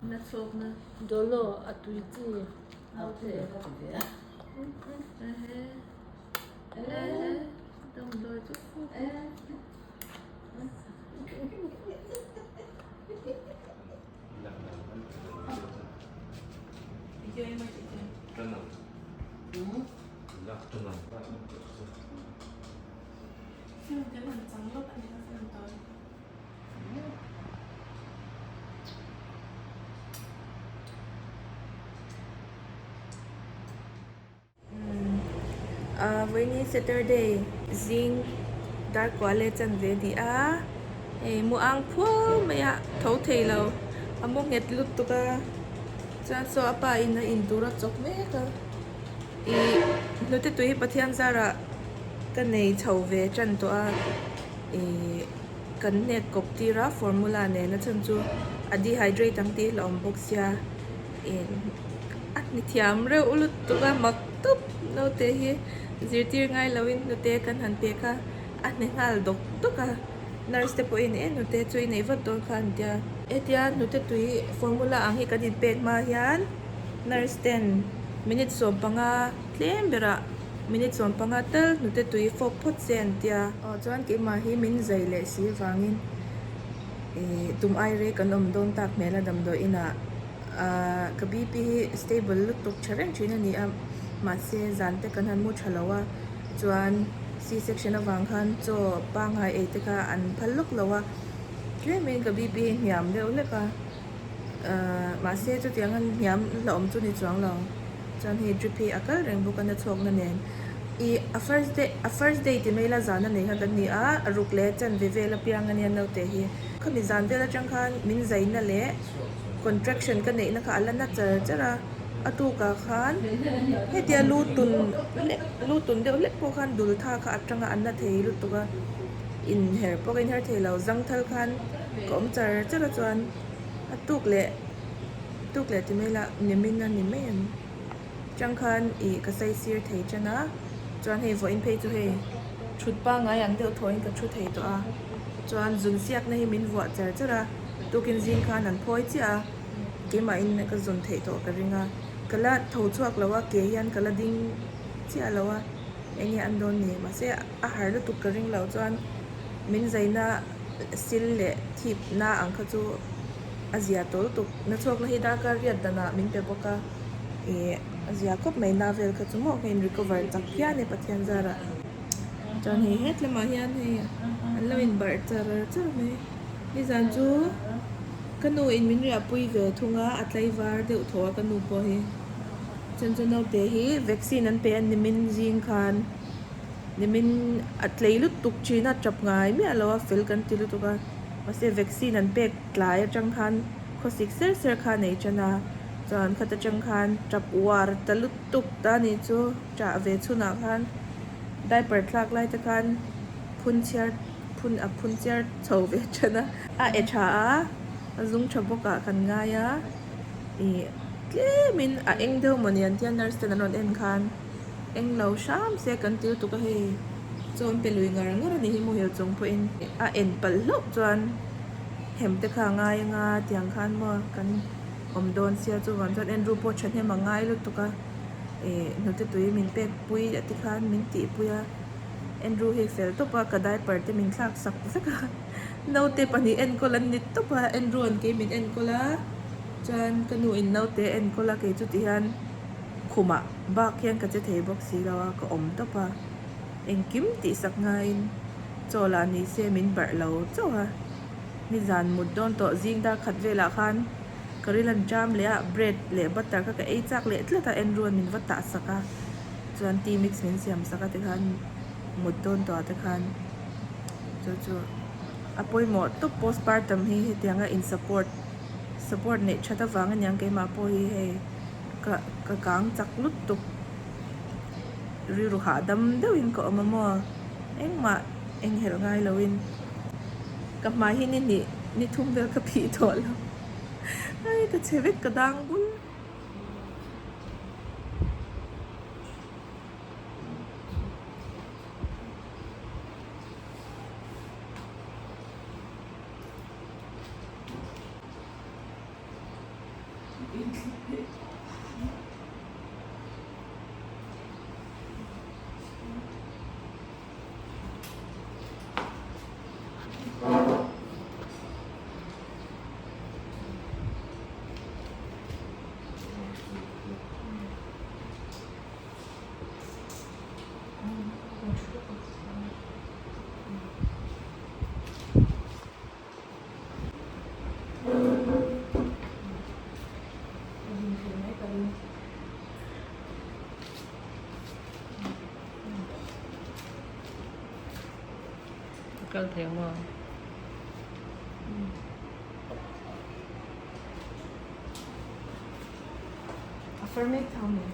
Na chhawk na. Dolo a tui chi. Ahh vawiini Saturday zing dar kua leh chanve a ni a hei mu ang phuau mai a tho thei lo a mu nghet lutuk a chuan saw a pa in a in tur a chawk mek a ih hnute tui hi Pathian zarah ka nei chho ve tan tawh a ih kan hnek kawp tir a formula nen a chhan chu a dehydrate ang tih hlauhawm bawk sia ih a ni thiam reuh lutuk a mak tawp naute hi zirtir ngai loin hnute kan han pek a a hne nghal dawk dawk a nurse te pawhin e hnute chu i neih vat dawn kha an tia hetia hnute tui formula ang hi kan inpek hma hian nurse ten minute 15 tlem berah minute 15 tal hnute tui fawk phawt se an tia. Aw chuan keimah hi min zai leh si vangin ih tum ai rei kan awm dawn tak hmel a damdawi inah Ahh ka BP hi stable lutuk tha reng thin a ni a mahse zan te kan han mu tha lo a chuan C section avang khan chaw pangngai ei te kha an phal lawk lo a tlemin ka BP hi hniam deuh hlek a ahh mahse chutiang a hniam hlauhawm chu ni chuang lo chuan hei drip hi a kal reng bawk a na chhuakna nen ih a first day a first day ti mai ila zan a nei kha kan ni a ruk leh chanve vel apiang a nia naute hi khami zan vel atang khan min zaina leh. Contraction ka neihna kha a la na char char a, a tukah khan hetia lu tun hlek lu tun deuh hlek pawh khan dul tha kha atanga an na thei lutuk a, inher pawh ka inher thei lo zangthal khan ka awm char char a chuan a tuk leh tuk leh ti mai ila nimin a ni mai ang chang khan ih ka sai sir thei tan a chuan hei vawiin phei chu hei thut pangngai ang deuh thawhin ka thu thei tawh a chuan zun siakna hi min vuah char char a. Tukin zing khan an phawi chiah a, keimahin ka zawn theih tawh ka ring a, ka la tho chhuak lo a, ke hian ka la ding chiah lo a, eng nge an dawn ni? Mahse a har lutuk ka ring lo chuan min zaina sil leh thip na ang kha chu a zia tawh lutuk. Na chhuakna hi darkar riat danah min pe bawk a, ih a zia khawp mai na vel kha chu maw ka in recover chak phian e Pathian zarah. Chuan hei het lamah hian hei an lo inbarh char char mai. Nizan chu ka nu in min riahpui ve thung a, a tlaivar deuh thaw a ka nu pawh hi. Chuan chu naute hi vaccine an pe a nimin zing khan nimin a tlei lutuk thin a tap ngai miah lo a fel kan ti lutuk a mahse vaccine an pek tlai atang khan khawsik ser ser kha a nei tan a chuan khat atang khan tap uar ta lutuk ta ni chu tah ve chhunah khan diaper thlak lai te khan phun chhiar. Phun a phun chiar chho ve than a. A e tha a, a zung tha bawk ah kan ngai a, ih tlemin a eng deuh mawni an tia nurse ten an rawn en khan eng lo hram se kan ti lutuk a hei chaw an pe lui ngar ngar a ni hi muhil chung pawhin a en palh hlauh chuan hem te kha a ngai anga tiang khan maw kan awm dawn sia chuvang chuan en ru pawh thahnem a ngai lutuk a ih hnute tui min pek pui a ti khan min tihpui a. Andrew hi fel tawp a, ka diaper te min thlak sak vek a, naute pahnih enkawl an ni tawp a, Andrew an kei min enkawl a, chuan ka nu in naute a enkawl a, kei chu ti hian Khumah bak hian ka che thei bawk si lo a, ka awm tawp a. Engkim tihsak ngaiin chaw lah ni se min barh lo chauh a. Nizan mut dawn tawh zing dar khat velah khan ka ril an ṭam leh a, bread leh butter kha ka ei chak leh tlat a, Andrew-a'n min va tah sak a, chuan tea mix min siam sak a tikhan mut dawn tawh ah te khan chu chu a pawimawh tawp postpartum hi hetianga in support support neih that avang aniang keimah pawh hi hei. Ka ka kang chak lutuk rilru hahdam deuhin ka awm a maw engmah enghelh ngai loin ka hmai hi ni hnih ni thum vel ka phih tawh lo ai ka chhe vek ka dang bul. Kal thei ang maw? A ferment thau ni.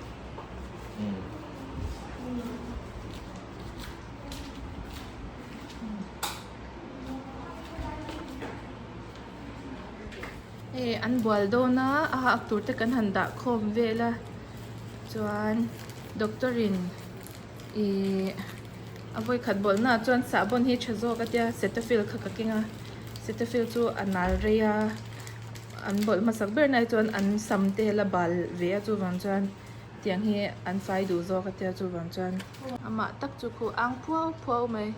Hei an bual dawn a a hak tur te kan han dah khawm vel a chuan doctor in ihh a vawikhat bawlhna ah chuan sahbawn hi tha zawk a tia cetaphil kha ka keng a cetaphil chu a nal rei a an bawlh hmasak ber na hi chuan an sam te la bal ve a chuvang chuan tiang hi an fai duh zawk a tia chuvang chuan amah tak chu khu ang phuau phuau mai.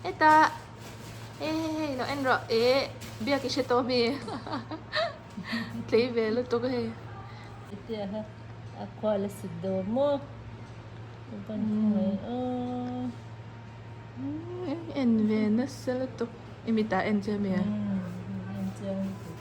Hetah hei hei hei lo en rawh eh biak i hre tawh ami tlei ve lutuk a hei. Hetia kha a khua la sit dawr maw ban khawngaih aw. En ve nasa lutuk i mitah en che ami a. En chiang lutuk.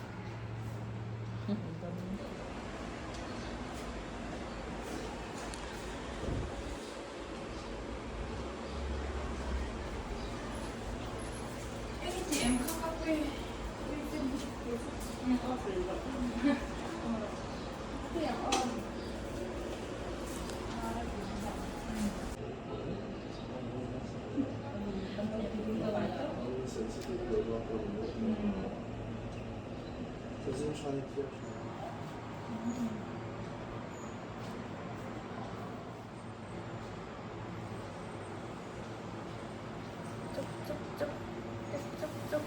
Chuk chuk chuk chuk chuk chuk.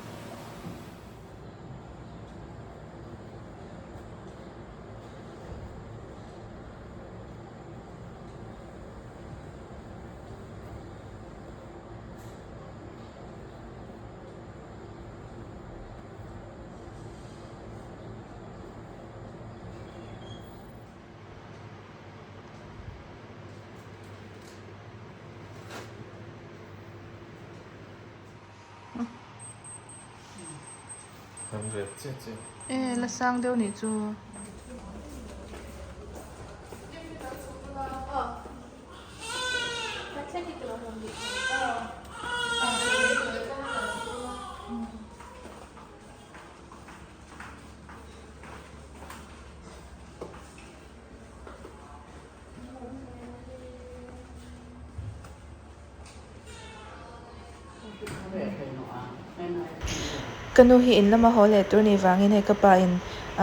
E la sang deuh nih chu. Ka nu hi in lama haw leh tur ni vangin hei ka pa in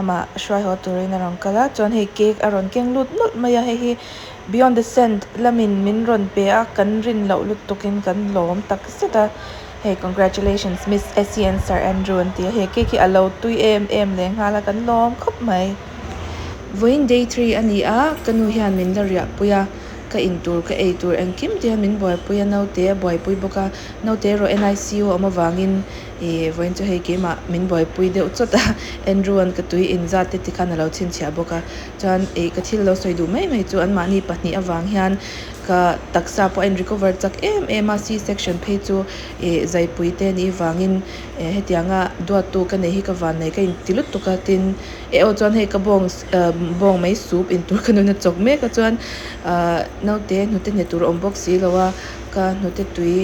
amah hruai haw turin a rawn kal a chuan hei cake a rawn keng lut nawlh mai a hei hi beyond the sand lamin min rawn pe a kan rin loh lutukin kan lawm tak zet a. Hei congratulations Miss Essie and Sir Andrew an ti a, he cake hi a lo tui em em leh nghal a kan lawm khawp mai. Vawiin day 3 a ni a, ka nu hian min la riah pui a, ka in tur ka ei tur engkim te hian min buaipui a, naute a buaipui bawk a, naute erawh NICU a awm avangin Ih vawiin chu hei keimah min buaipui deuh chawt a Andrew an ka tui inzat te tikhan a lo chhinchhiah bawk a chuan ih ka thil lo sawi duh mai mai chu anmahni pahnih avang hian ka taksa pawh a in recover chak em em a C section phei chu ih zaipui te nih vangin eh hetianga duattu ka nei hi ka van nei ka inti lutuk a tin eh aw chuan hei ka bawng bawng mai soup intur ka nuna chawk mek a chuan ah naute hnute hne tur a awm bawk si lo a ka hnute tui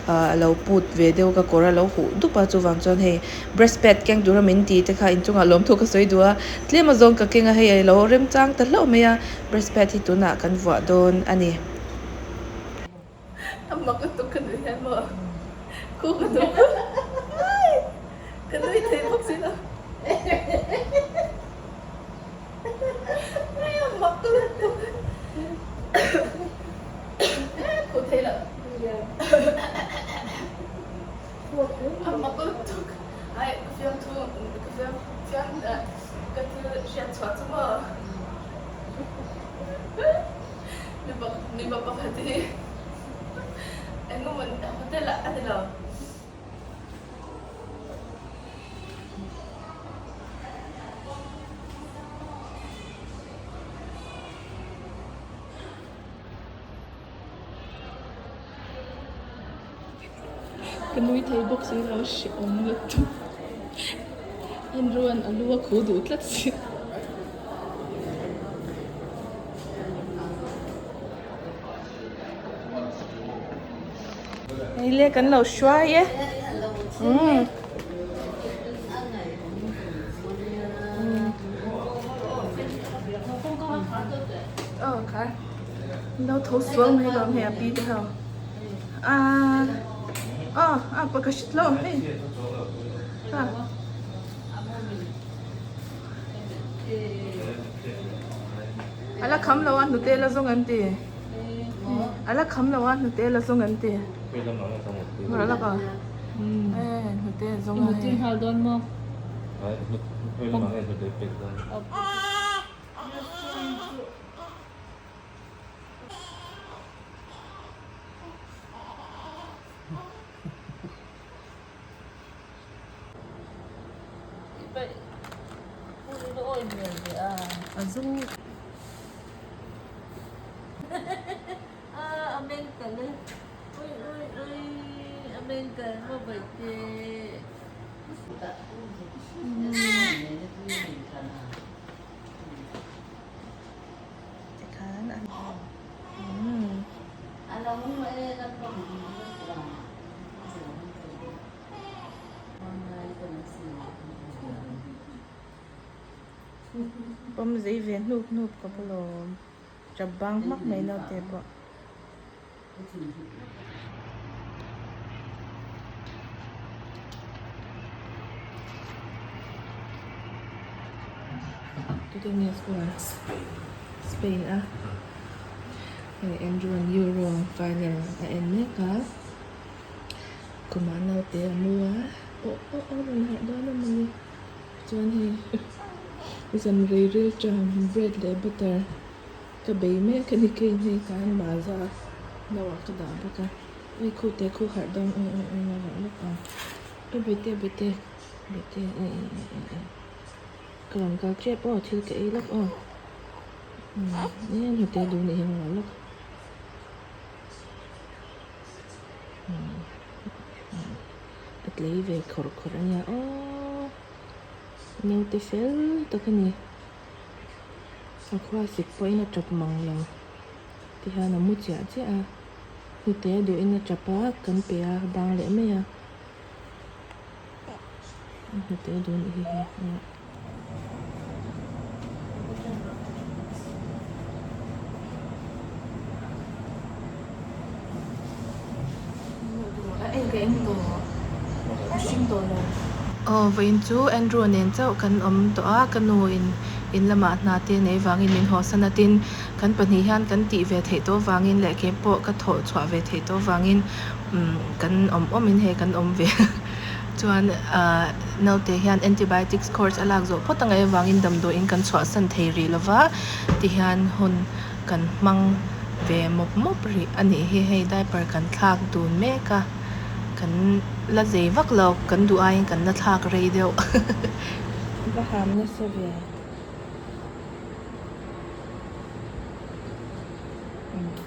ah a lo put ve deuh ka kawr a lo huh dup a chuvang chuan hei breast pad keng tura min ti te kha inchungah lawmthu ka sawi duh a tlem azawng ka keng a hei a lo remchang ta hlauh mai a breast pad hi tunah kan vuah dawn a ni. A mak lutuk ka nui hian maw khu ka duh ka nui thei bawk si lo a mak lutuk khu thei lo a mak lutuk ai ka fiamthu ka fiam fiam ka thil hriat chhuah chu maw. Mipa pakhat hi engemaw hotel ah a ni lo. Ka nui thei bawk si lo hrehawm lutuk. Andrew-a'n a lu a khuh duh tlat si. Hei le kan lo hruai e. Umm. Aw kha. Lo tho sual mai lo hei a pi te ho. Ah aw a pa ka hrit lo hei. Ha. A la kham lo a hnute la zawng an ti. A la kham lo a hnute la zawng an ti. Hmar lak a. Eh hnute zawng a hei. Tikhan an umm. Pawm zei ve hnup hnup ka pu lawm. Tap bang hmak mai naute pawh. Tute nge score? Spain a. Hei Andrew an Euro final a en mek a. Khumah naute a mu a. Aw aw aw rawn harh dawn a mawni. Chuan hei zan rei ril ṭam bread leh butter ka bei mek a ni kei hei khan maza no ah ka dah bawk a hei khu te khu harh dawn aw aw aw a harh lawk ang aw bete bete bete e e e e e ka rawn kal tep aw thil ka ei lawk aw umm e hnute duh nih hian a harh lawk umm a tlei ve khawrh khawrh a nia aw naute fel tak a ni. A khua sik pawhin a tap mang lo tihian a mu chiah chiah a hnute a duhin a tap a kan pe a bang leh mai a hnute a duh anih hi hei. Aw vawiin chu Andrew nen chauh kan awm tawh a ka nu in in lamah hna te nei vangin min haw san a tin kan pahnih hian kan tih ve theih tawh vangin leh kei pawh ka thawh chhuah ve theih tawh vangin umm kan awm awm in hei kan awm ve chuan ah naute hian antibiotics course a lak zawh phawt angai avangin damdawiin kan chhuahsan thei rih lova tihian hun kan hmang ve mawp mawp rih a nih hi hei diaper kan thlak dun mek a. Kan la zei vak lo, kan duh aiin kan la thlak rei deuh. Va ham nasa ve.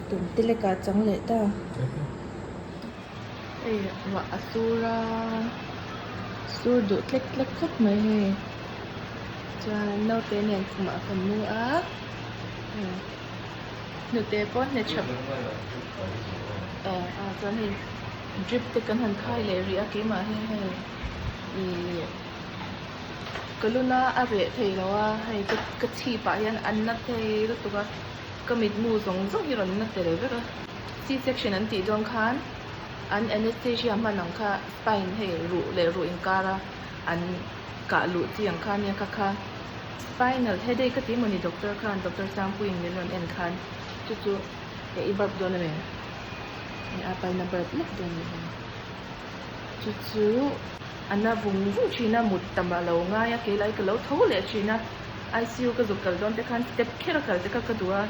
Tum te lekah chang leh ta. Hei ruah a sur a, sur duh tlek tlek khawp mai hei. Chuan naute nen khumah kan mu a, hnute pawh hne tha ah chuan hei drip te kan han khai leh rih a keimah hi hei ihh ka luna a reh thei lo a hei ka chhip ah hian an na thei lutuk a ka mitmu zawng zawng hi rawn na tel vek a C section an tih dawn khan an anaesthesia hman ang kha spine hei ruh leh ruh inkar a an kah luh chi ang kha ania kha kha spinal headache ka ti mawni doctor khan doctor Sangpuiin min rawn en khan chu chu i burp dawn a mi a paina burp lek dawn a ni chu chu a na vung vung thin a mut tam a lo ngai a keilai ka lo tho leh thin a I_C_U ka zuk kal dawn te khan step kher a kal te kha ka duh a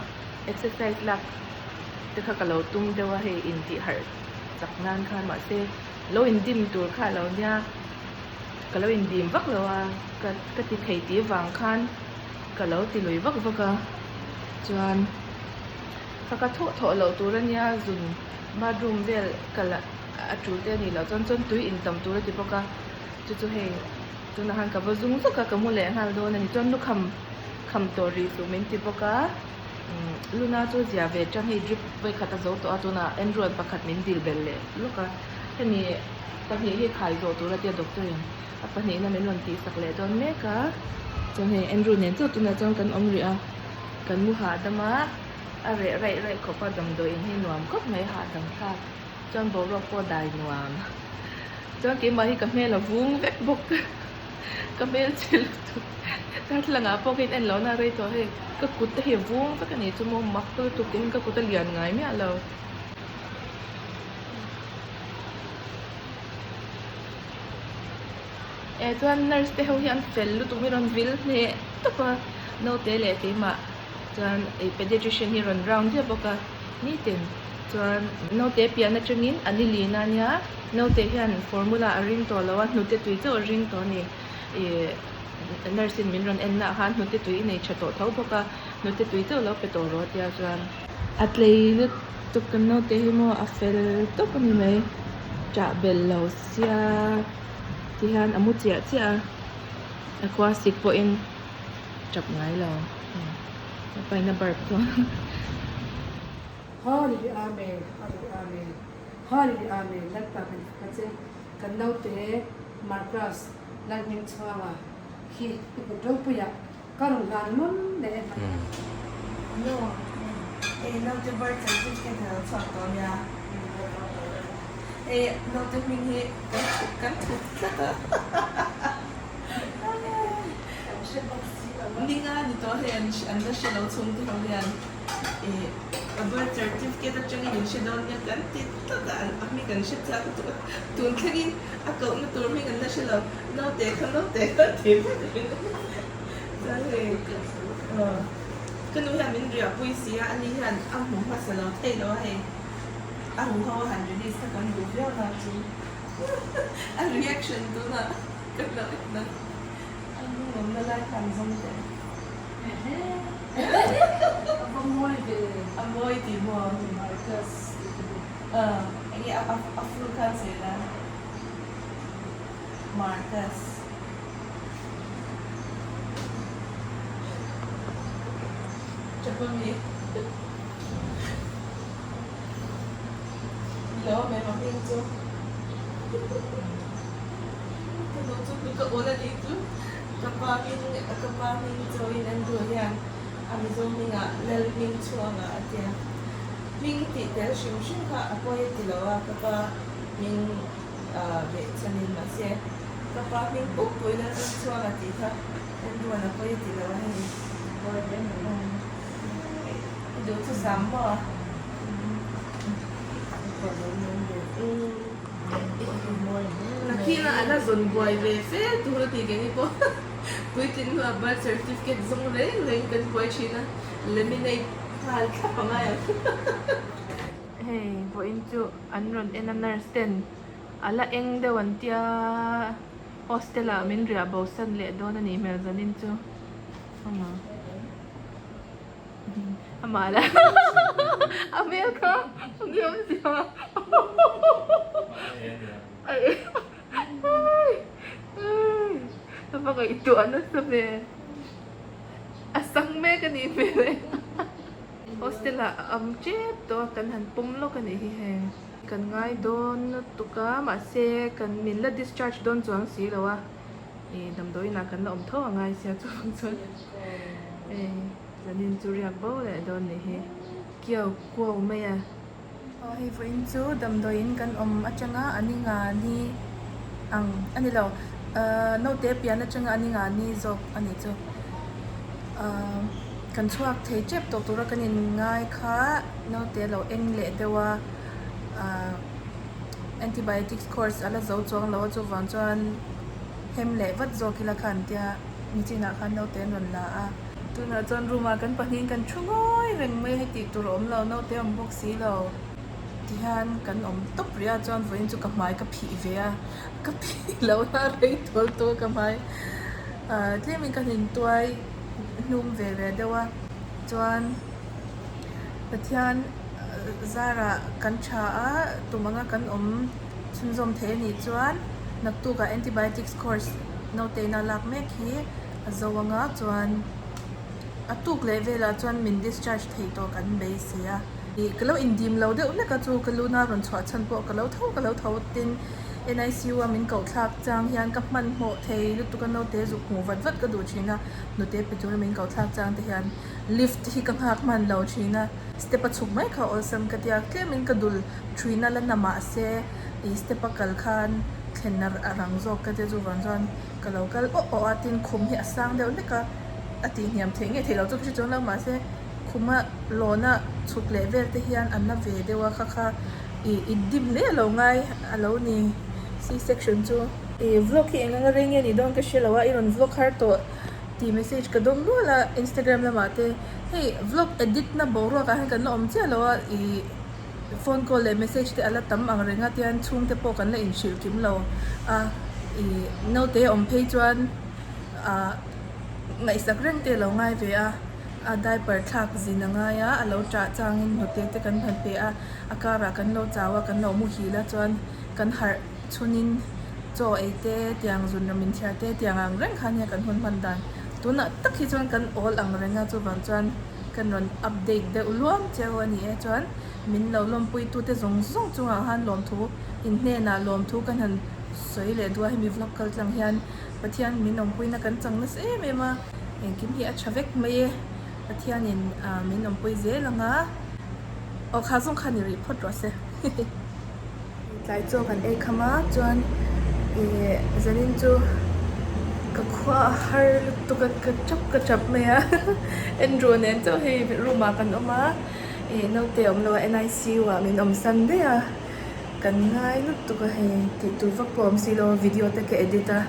exercise lak te kha ka lo tum deuh a hei intih harh chak nan khan mahse lo indim tur kha a lo nia. Ka lo indim vak lo a, ka ka ti thei tih vang khan ka lo ti lui vak vak a, chuan ka ka thawh thawh loh tur a nia zun bathroom vel kal a tul te a nih loh chuan chuan tui intam tur a ti bawk a, chu chu hei tunah khan ka va zum vak a ka mu leh nghal dawn a ni, chuan lukham kham tawh rih suh min ti bawk a, luna chu zia ve tang hei drip vawikhat a zo tawh a tunah Android pakhat min dil belh leh lawk a, hemi. Pahnih hi khai zawh tur a tia doctor in a pahnihna min rawn tih sak leh dawn mek a chuan hei Andrew nen chauh tunah chuan kan awm rih a kan mu hahdam a a reh raih raih khawp a damdawi in hi nuam khawp mai hahdam thlak chuan boruak pawh dai nuam chuan keimah hi ka hmel a vung vek bawk ka hmel che lutuk darthlalang ah pawh ka in en lohna a rei tawh hei ka kut te hi a vung vek a ni chu maw mak lutuk te hian ka kut a lian ngai miah lo. Eh chuan nurse te ho hi an fel lutuk mai rawn vil hneh tawp a naute leh keimah chuan ih pediatrician hi rawn round ziah bawk a nitin chuan naute pian atangin an i lin a nia naute hian formula a ring tawh lo a hnute tui chauh a ring tawh a ni ih nurse in min rawn en na ah khan hnute tui i nei tha tawh tho bawk a hnute tui chauh lo pe tawh rawh a tia chuan a tlei lutuk. Tawp kan naute hi maw a fel tawp a ni mai ṭah belh lo sia ti hian a mu chiah chiah a a khua sik pawhin ṭap ngai lo a paina barb chuan. Hallelujah Amen Hallelujah Amen Hallelujah Amen Lalpa kan fak a che kan naute Marcus Lalhmingchhuanga khi i kut ropuiah Ka rawn hlan mawlh leh e. Nu, hei naute birth certificate a lo chhuak tawh nia. Hei naute hming hi kan thup kan thup tlat a. Ninga ni tawh hei an an la hre lo chhung te ho hian ih a birth certificate atangin in hre dawn nia kan ti tlat a, a hming kan hre chak tawh a. Tun thlengin a kohna tur hming an la hre lo. Naute kha naute kha ti vek Chuan hei ka nu hian min riahpui si a, ani hian a hmu hmasa lo thei lo a hei a hu ho a han release kha kan duh viau na chu a reaction tunah ka lo en a, a lungawmna lai kha an zawng teh. A va mawi ve. A mawi tih maw? Marcus tih ka duh. Enge a full khan sawi la. Marcus. Chapami. Lo me ma hming chu. Ka nu chu ka awl a nih chu. Ka pa hming ka pa hming chawiin an duh hian a Mizo hmingah Lalhmingchhuanga a tia. Hming tih tel hrim hrim kha a pawi a ti lo a ka pa hming leh chhanin mahse ka pa hming puk pui Lalhmingchhuanga tih kha Enduan a pawi a ti lo a hei. I duh chu sam maw? Nakin a la zawn buai ve fe tur a ti keini pawh puitlin hnuah birth certificate zawng reng reng kan buai thin a, laminate nghal thlap a ngai ang. Hei vawiin chu an rawn en a nurse ten. A la eng deuh an tia hostel ah min riah bo san leh dawn a nih hmel zanin chu. Ama. Amah la a hmel kha a hmel zia. Ka va ngaihtuah nasa ve. A sang mek a nih hmel e. Hostel ah a awm tep tawh a kan han pawm lawk a nih hi hei. Kan ngai dawn lutuk a mahse kan min la discharge dawn chuang si lo a ih damdawiin ah kan la awm tho a ngai sia chuvang chuan hei zanin chu riak bo leh dawn nih hi kiau kuau mai a. Aw hei vawiin chu damdawiin kan awm atanga an i ngani ang a ni lo ahh naute pian atanga an i ngani zawk a nih chu ahh kan chhuak thei tep tawh tura kan in ngai kha naute lo eng leh deuh a ahh antibiotics course a la zo chuang lo a chuvang chuan hem leh vat zawk ila kha an tia nichinah khan naute an rawn la a. Tunah chuan room ah kan pahnihin kan thu ngawi reng mai a hei tih tur a awm lo naute a awm bawk si lo tihian kan awm tawp rih a chuan vawiin chu ka hmai ka phih ve a ka phih lo na rei tual tual ka hmai ah tlemin ka hnin tuai hnum ve ve deuh a chuan Pathian zarah kan tha a tum anga kan awm chhunzawm thei a nih chuan naktuk ah antibiotics course naute ina lak mek hi. A zo anga chuan a tuk leh velah chuan min discharge thei tawh kan beisei a. Ih ka lo indim lo deuh hlek a chu ka luna rawn chhuah chhan pawh ka lo tho ka lo tho tin NICU a min koh thlak chang hian ka hmanhmawh thei lutuk a naute zuk hmuh vat vat ka duh thin a hnute pe tura min koh thlak chang te hian lift hi ka nghak hman lo thin a step a chhuk mai kha awlsam ka tia tlemin ka dul thuina la na mahse ih step a kal khan thlen a rang zawk ka tia chuvang chuan. Ka lo kal awh awh a tin khum hi a sang deuh hlek a a tih hniam theih ngei theih loh chu ka hre chuang lo mahse khuma lawna chhuk leh vel te hian an la ve deuh a kha kha ih in dim hle a lo ngai a lo ni C section chu. Ih vlog hi eng anga rei nge nih dawn ka hre lo a i rawn vlog har tawh tih message ka dawm nual a Instagram lamah te hei vlog edit na boruak ah hian kan la awm chiah lo a ih. Phone call leh message te a la tam ang reng a tian chhungte pawh kan la inhrilh kim lo a ih naute awm phei chuan ah ngaihsak reng te a lo ngai ve a a diaper thlak zin a ngai a a lo ṭah changin hnute te kan han pe a a karah kan lo chau a kan lo muhil a chuan kan harh chhunin chaw ei te tiang zun ram inthiar te tiang ang reng kha nia kan hun hman dan tunah tak hi chuan kan awl ang reng a chuvang chuan. Kan rawn update deuh luam cheu a ni e chuan min lo lawmpui tute zawng zawng chungah khan lawmthu in hnenah lawmthu kan han sawi leh duh a hemi vlog kal tlang hian Pathian min awmpuina kan chang nasa em em a engkim hi a tha vek mai e Pathianin min awmpui zel ang a aw kha zawng kha ni rih phawt rawh se. Tlai chaw kan ei kham a chuan ih zanin chu ka khua a har lutuk a ka tap ka tap mai a Andrew nen chauh hei room ah kan awm a ih naute awm lo a N I C U ah min awm san daih a kan ngai lutuk a hei tih tur vak pawh a awm si lo a video te ka edit a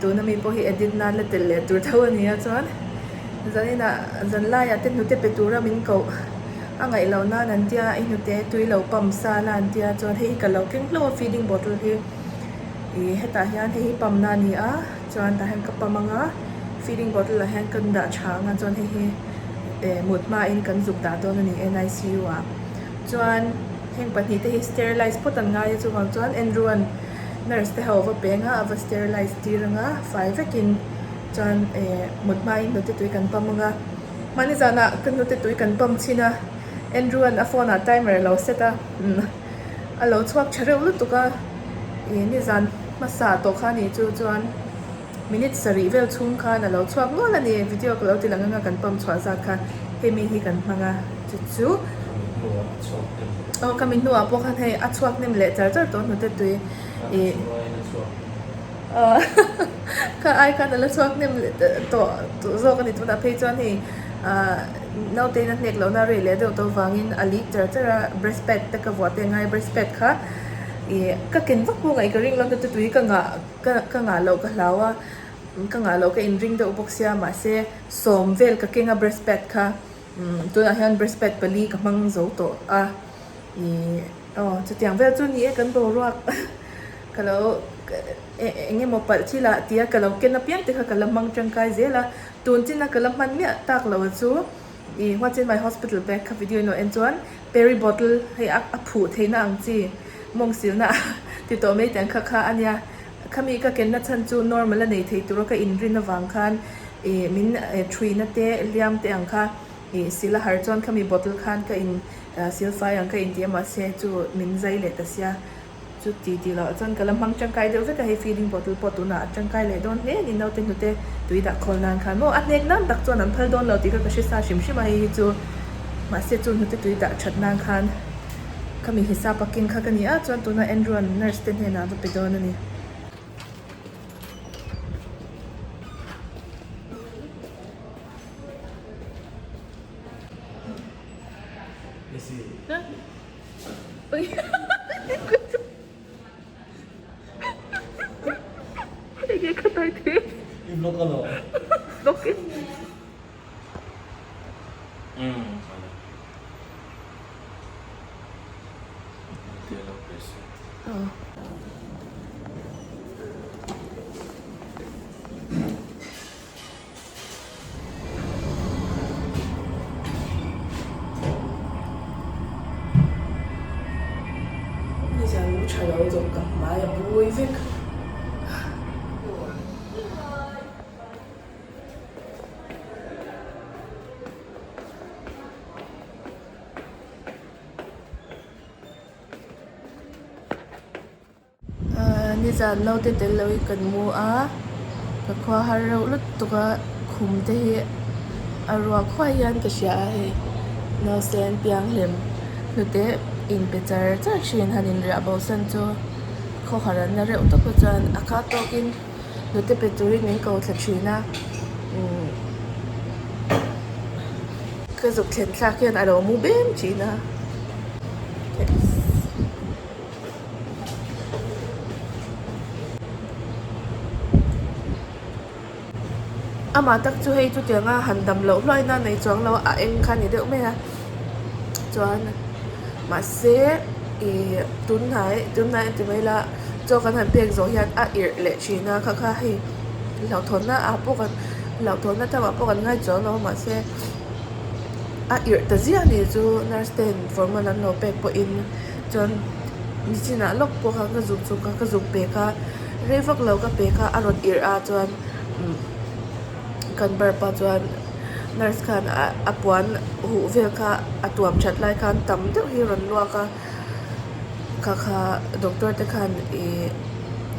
tuna mi pawh hi edit nan la telh leh tur tho a ni a chuan zanin ah zan laiah te hnute pe tura min koh. A ngaih loh nan an tia i hnute tui lo pump sa la an tia chuan hei hi ka lo keng hlauh a feeding bottle hi ih hetah hian hei hi pump na a ni a chuan tah hian ka pump ang a feeding bottle ah hian kan dah tha ang a chuan hei hi eh mut hmain kan zuk dah dawn a ni N I C U ah chuan heng pahnih te hi sterilize phawt an ngai a chuvang chuan Andrew an nurse te ho a va peng a a va sterilize tir ang a fai vekin chuan eh mut hmain hnute tui kan pump ang a. Hmani zanah ka hnute tui kan pump chhin a, Andrew-a'n a phone-ah timer a lo set a, a lo chhuak tha reuh lutuk a, ih nizan hmasa tawh kha a nih chu chuan minute sarih vel chhung khan a lo chhuak nual a ni, video ka lo ti lang anga kan pump chhuah zat kha hemi hi kan hmang a, chu chu aw ka mi hnuah pawh khan hei a chhuak hnem leh char char tawh hnute tui ih. Kha ai khan a la chhuak hnem leh tawh zawk a ni tunah phei chuan hei ahh naute in a hnek lohna a rei leh deuh tawh avangin a leak char char a breast pad te ka vuah te a ngai a breast pad kha ih ka ken vak pawh ngaih ka ring lo hnute tui ka ngah ka ngah loh ka hlau a ka ngah loh ka inring deuh bawk sia mahse sawm vel ka keng a breast pad kha tunah hian breast pad pali ka hmang zo tawh a ih aw chutiang vel chu ni e kan boruak. ka lo eng emaw palh thil ah tia ka lo ken apiang te kha ka la hmang tangkai zel a, tun chin a ka la hman miah tak lo chu ih what's in my hospital bag kha video in lo en chuan peri bottle hei a a phuh theihna ang chi mawng silna ti tawh mai teh ang kha kha a nia khami ka kenna chhan chu normal a nei thei tura ka inrin avang khan ih min thuina te hliam te ang kha ih sil a har chuan khami bottle khan ka in silfai ang ka inti a mahse chu min zai leh ta sia. Chu ti ti loh chuan ka la hmang tangkai deuh vek a, hei feeding bottle pawh tunah a tangkai leh dawn hle a ni naute hnute tui dah khawl nan khan maw a hnek nan tak chuan an phal dawn lo tih kha ka hre sa hrim hrim a hei hi chu mahse chu hnute tui dah that nan khan khami hisap a keng kha ka ni a chuan tunah Andrew an nurse te hnenah a va pe dawn a ni. Nizan lu tha lo zawk ka hmai a bui vek. Nizan naute tel lo hi kan mu a ka khua har reuh lutuk a khum te hi a ruak huai hian ka hria a hei nausen pianghlim hnute inpe char char thin han inriah bo san chu khawhar an la reuh tawp a chuan a khat tawkin hnute pe turin min ko thla thin a umm ka zuk thlen thlak hian a lo mu bem thin a. Amah tak chu hei chutianga han dam loh hluai na nei chuang lo a eng kha ni deuh mai a chuan mahse ih tunhnai tunhnai a ti mai la chaw kan han pek zawh hian a irh leh thin a kha kha hei hlauhthawnna ah pawh kan hlauhthawnna thamah pawh kan ngai chuang lo a mahse. A irh ta ziah a nih chu nurse ten formal an lo pek pawhin chuan nichinah lawk pawh khan ka zuk chhuk a ka zuk pek a rei vak lo ka pek a a rawn irh a chuan kan bar pa chuan nurse khan a puan huh vel kha a tuam that lai khan tam deuh hi a rawn luak a kha kha doctor te khan ih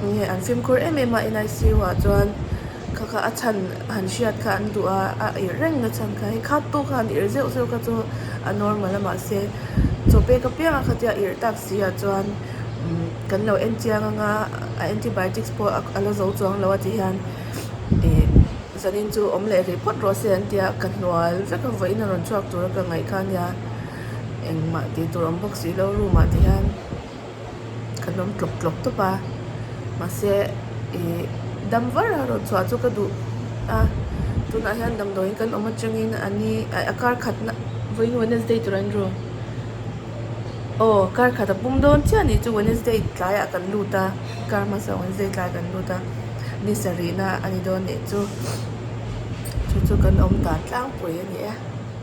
nge an fimkhur em em a N I C U ah chuan. Kha kha a chhan han hriat kha an duh a, a irh reng na chhan kha hei khat pawh kha han irh zeuh zeuh kha chu a normal a mahse chaw pek apiang a khatia irh tak si ah chuan umm kan lo en chiang anga a antibiotics pawh a la zo chuang lo a ti hian ih zanin chu awm leh rih phawt rawh se an tia ka hnual vek a vawiin a rawn chhuak tur a ka ngaih kha ania engmah tih tur awm bawk si lo room ah ti hian. Kan awm tlawk tlawk tawp a mahse ih dam var a rawn chhuah chu ka duh a tunah hian damdawiin kan awm atangin a ni a kar khatna vawiin Wednesday tur an ru aw kar khat a pum dawn chiah a nih chu Wednesday tlaiah kan lut a kar hmasa Wednesday tlaiah kan lut a ni sarihna a ni dawn nih chu chu chu kan awm dan tlangpui a ni e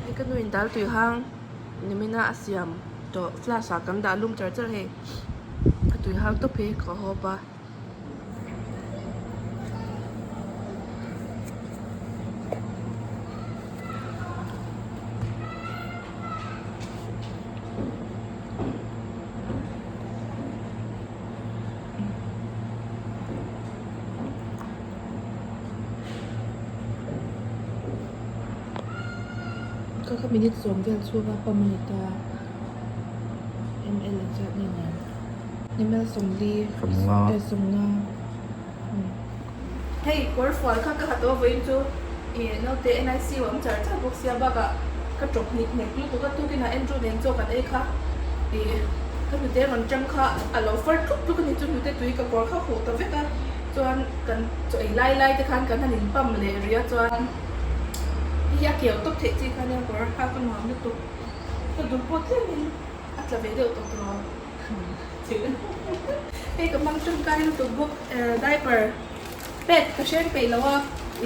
hei ka nu in dal tui hang nimina a siam. Tawh flask ah kan dah lum char char hei a tui hang tawp hi ka hawp a. Ka kha minute sawm vel chhung a pump a ni ta ml engzat nge niang ml sawmli eh sawmnga hei kawr fual kha ka ha tawh vawiin chu ih naute N I C u awm char char bawk sia bakah ka tawp hnik hnek lutuk a tukin ah Andrew nen chaw kan ei kha ih ka hnute rawn tang kha a lo far tluk tluk a ni chu hnute tui ka kawr kha huh ta vek a chuan kan chaw ei lai lai te khan kan han in pump leh rih a chuan. Hei hi a keu tawp theih chi kha nia kawr a ka nuam lutuk ka dul pawh tlemin a tla ve deuh tawp rawh. Hei ka hmang tangkai lutuk bawk diaper pad ka hreng peih lo a,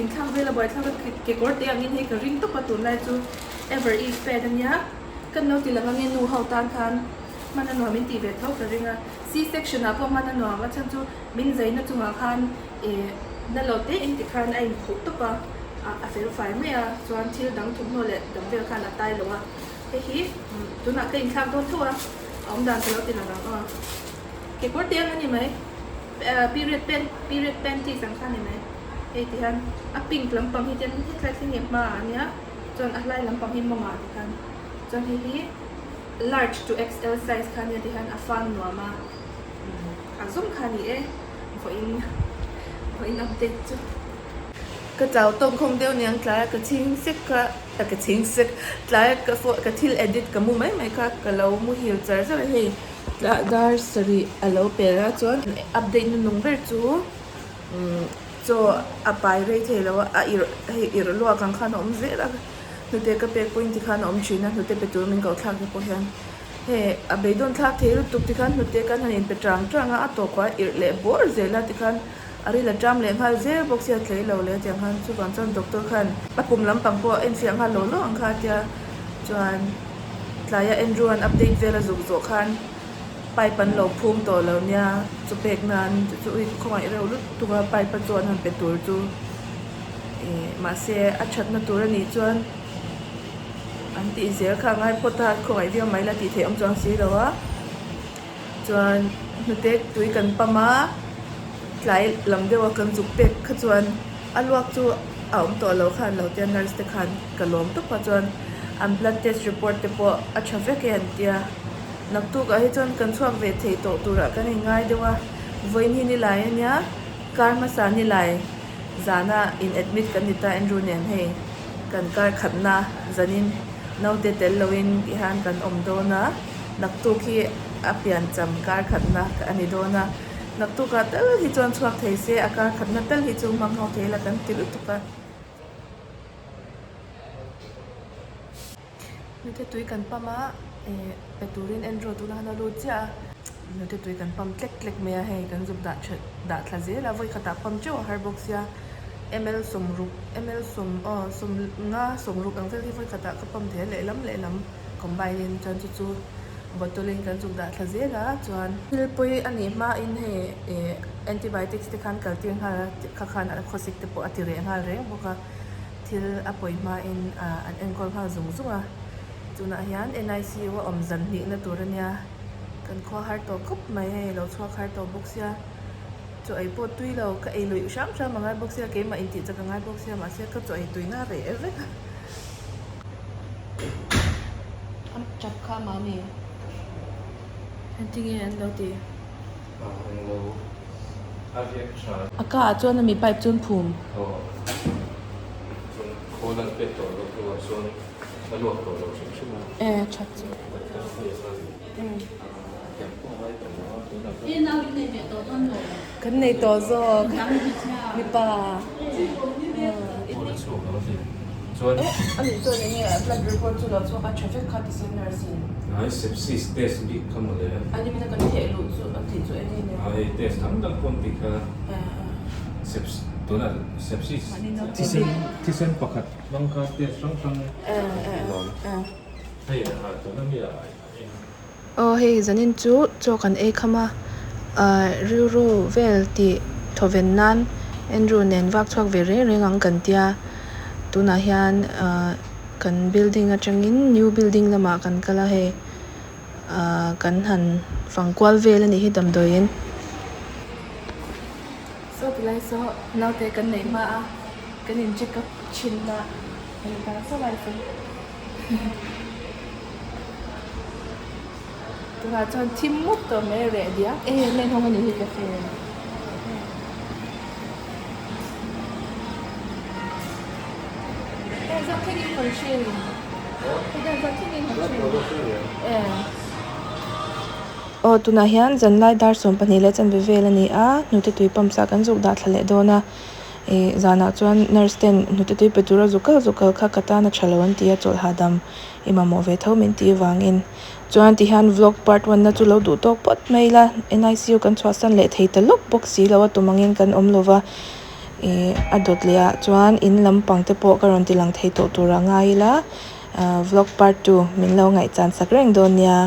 inthlak vel a buaithlak a kekawr te angin hei ka ring tawp a tunlai chu ever eve pad ania kan lo ti lang ange nu ho tan khan hman a nuam in tih ve tho ka ring a C section ah pawh hman a nuam a chhan chu min zaina chungah khan ih na lo te in tikhan a inkhuh tawp a a fel fai mai a chuan thil dang thawmhnaw leh dang vel khan a tai lo a hei hi tunah ka inthlak dawn tho a a awm dan ka lo ti lang ang aw kekawr te ang a ni mai period pant period panties ang kha a ni mai hei ti hian a pink lampang hi chuan hetlai thleng hi a hmaah a nia chuan a hlai lampang hi mawngah tikhan chuan hei hi large to XL size kha ania ti hian a fan nuam a a zawm kha a ni e vawiin vawiin update chu. Ka chau tawk khawm deuh niang tlai a ka chhing sek kha a ka chhing sek tlai a ka phone ka thil edit ka mu mai mai kha ka lo muhil char char a hei tla dar sarih a lo pel a chuan update na nung ber chu umm chaw a pai rei thei lo a a irh hei irh luak ang khan a awm zel a hnute ka pek pawhin tikhan a awm thin a hnute pe tur min koh thlak te pawh hian hei a beidawn thlak thei lutuk tikhan hnute kan han inpe tang tang a a tawpah a irh leh bawr zel a tikhan a ril a ṭam leh nghal zel bawk sia tlei lo leh tiang khan chuvang chuan doctor khan a kum lampang pawh a enfiah nghal lo lo ang kha tia chuan tlaia Andrew an update vel a zuk zawh khan pipe an lo phum tawh lo nia chu pek nan chu chu ui khawngaih reuh lutuk a pipe a chuan han pe tur chu ih mahse a thatna tur a nih chuan an tih zel kha a ngai phawt a khawngaih viau mai la tih theih awm chuang si lo a. Chuan hnute tui kan pam a, tlai lam deuh a kan zuk pek kha chuan a luak chu a awm tawh lo khan lo tia nurse te khan ka lawm tawp a chuan an blood test report te pawh a tha vek e an tia naktuk ah hi chuan kan chhuak ve thei tawh turah kan inngai deuh a vawiin hi nilai ania kar hmasa nilai zana in admit kan ni ta Andrew nen hei kan kar khatna zanin naute tel loin tihian kan awm dawn a. Naktuk hi a piancham kar khatna a ni dawn a, naktukah tal hi chuan chhuak thei se a kar khatna tal hi chu hmang ho thei la kan ti lutuk a. Hnute tui kan pam a, eh pe turin Andrew tunah khan a lut chiah a, hnute tui kan pam tlek tlek mai a hei kan zuk dah tha dah thla zel a, vawikhatah pam teuh a har bawk sia ml sawmruk ml sawm aw sawm nga sawmruk ang vel hi vawikhatah ka pam thei a lehlam lehlam. Combine in chuan chu chu bottle in kan zuk dah thla zel a chuan thil pawi a nih hma in hei ih antibiotics te khan kal tir nghal a kha khan a khawsik te pawh a ti reh nghal reng bawk a thil a pawi hma in ah an enkawl nghal zung zung a tunah hian N I C U a awm zan hnih na tur a nia kan khua har tawh khawp mai hei lo chhuak har tawh bawk sia chaw ei pawh tui lo ka ei luih hram hram a ngai bawk sia keimah intih chak a ngai bawk sia mahse ka chaw ei tuina a reh vek a. An tap kha mami engtin nge an lo ti? A ka ah chuan ami pipe chu an phum. E that chu. Kan nei tawh zawk mipa. Eh a nih chuan enge blood report chu lo chhuak a tha vek kha ti se nurse in. Ai sepsis test bik kha mawle. A ni mina kan theh luh chu a tih chu enge nia. Ai test dang dang pawh an ti kha. Seps tunah sepsis thisen thisen pakhat hmang kha test hrang hrang an ti lawm. Hei a tuna mi ah Aw hei zanin chu chaw kan ei kham a, ah rilru vel tih thawven nan Andrew nen vak chhuak ve reng reng ang kan tia, tunah hian ah kan building atangin new building lamah kan kal a hei ah kan han fang kual vel a nih hi damdawiin. Saw tilai saw naute kan neih hma a kan in check up thin a hei ta saw lai saw. Tunah chuan thim mup tawh mai a reh diak e heng hawng a nih hi cafe heng zawk thlengin hawn thin heng zawk thlengin hawn thin e. Aw tunah hian zanlai dar 12 leh chanve vel a ni a hnute tui pump sa kan zuk dah thla leh dawn a. Ih zanah chuan nurse ten hnute tui pe tura zu kal zu kal kha ka tan a tha lo an ti a, chawlh hahdam i mamawh ve tho min tih vangin Chuan tihian vlog part one na chu lo duh tawk phawt mai ila, NICU kan chhuahsan leh thei ta lawk bawk si lo a tum angin kan awm lo va, ih a dawt leh ah chuan in lampang te pawh ka rawn ti lang thei tawh tur a ngai ila, vlog part 2 min lo ngaihchan sak reng dawn nia.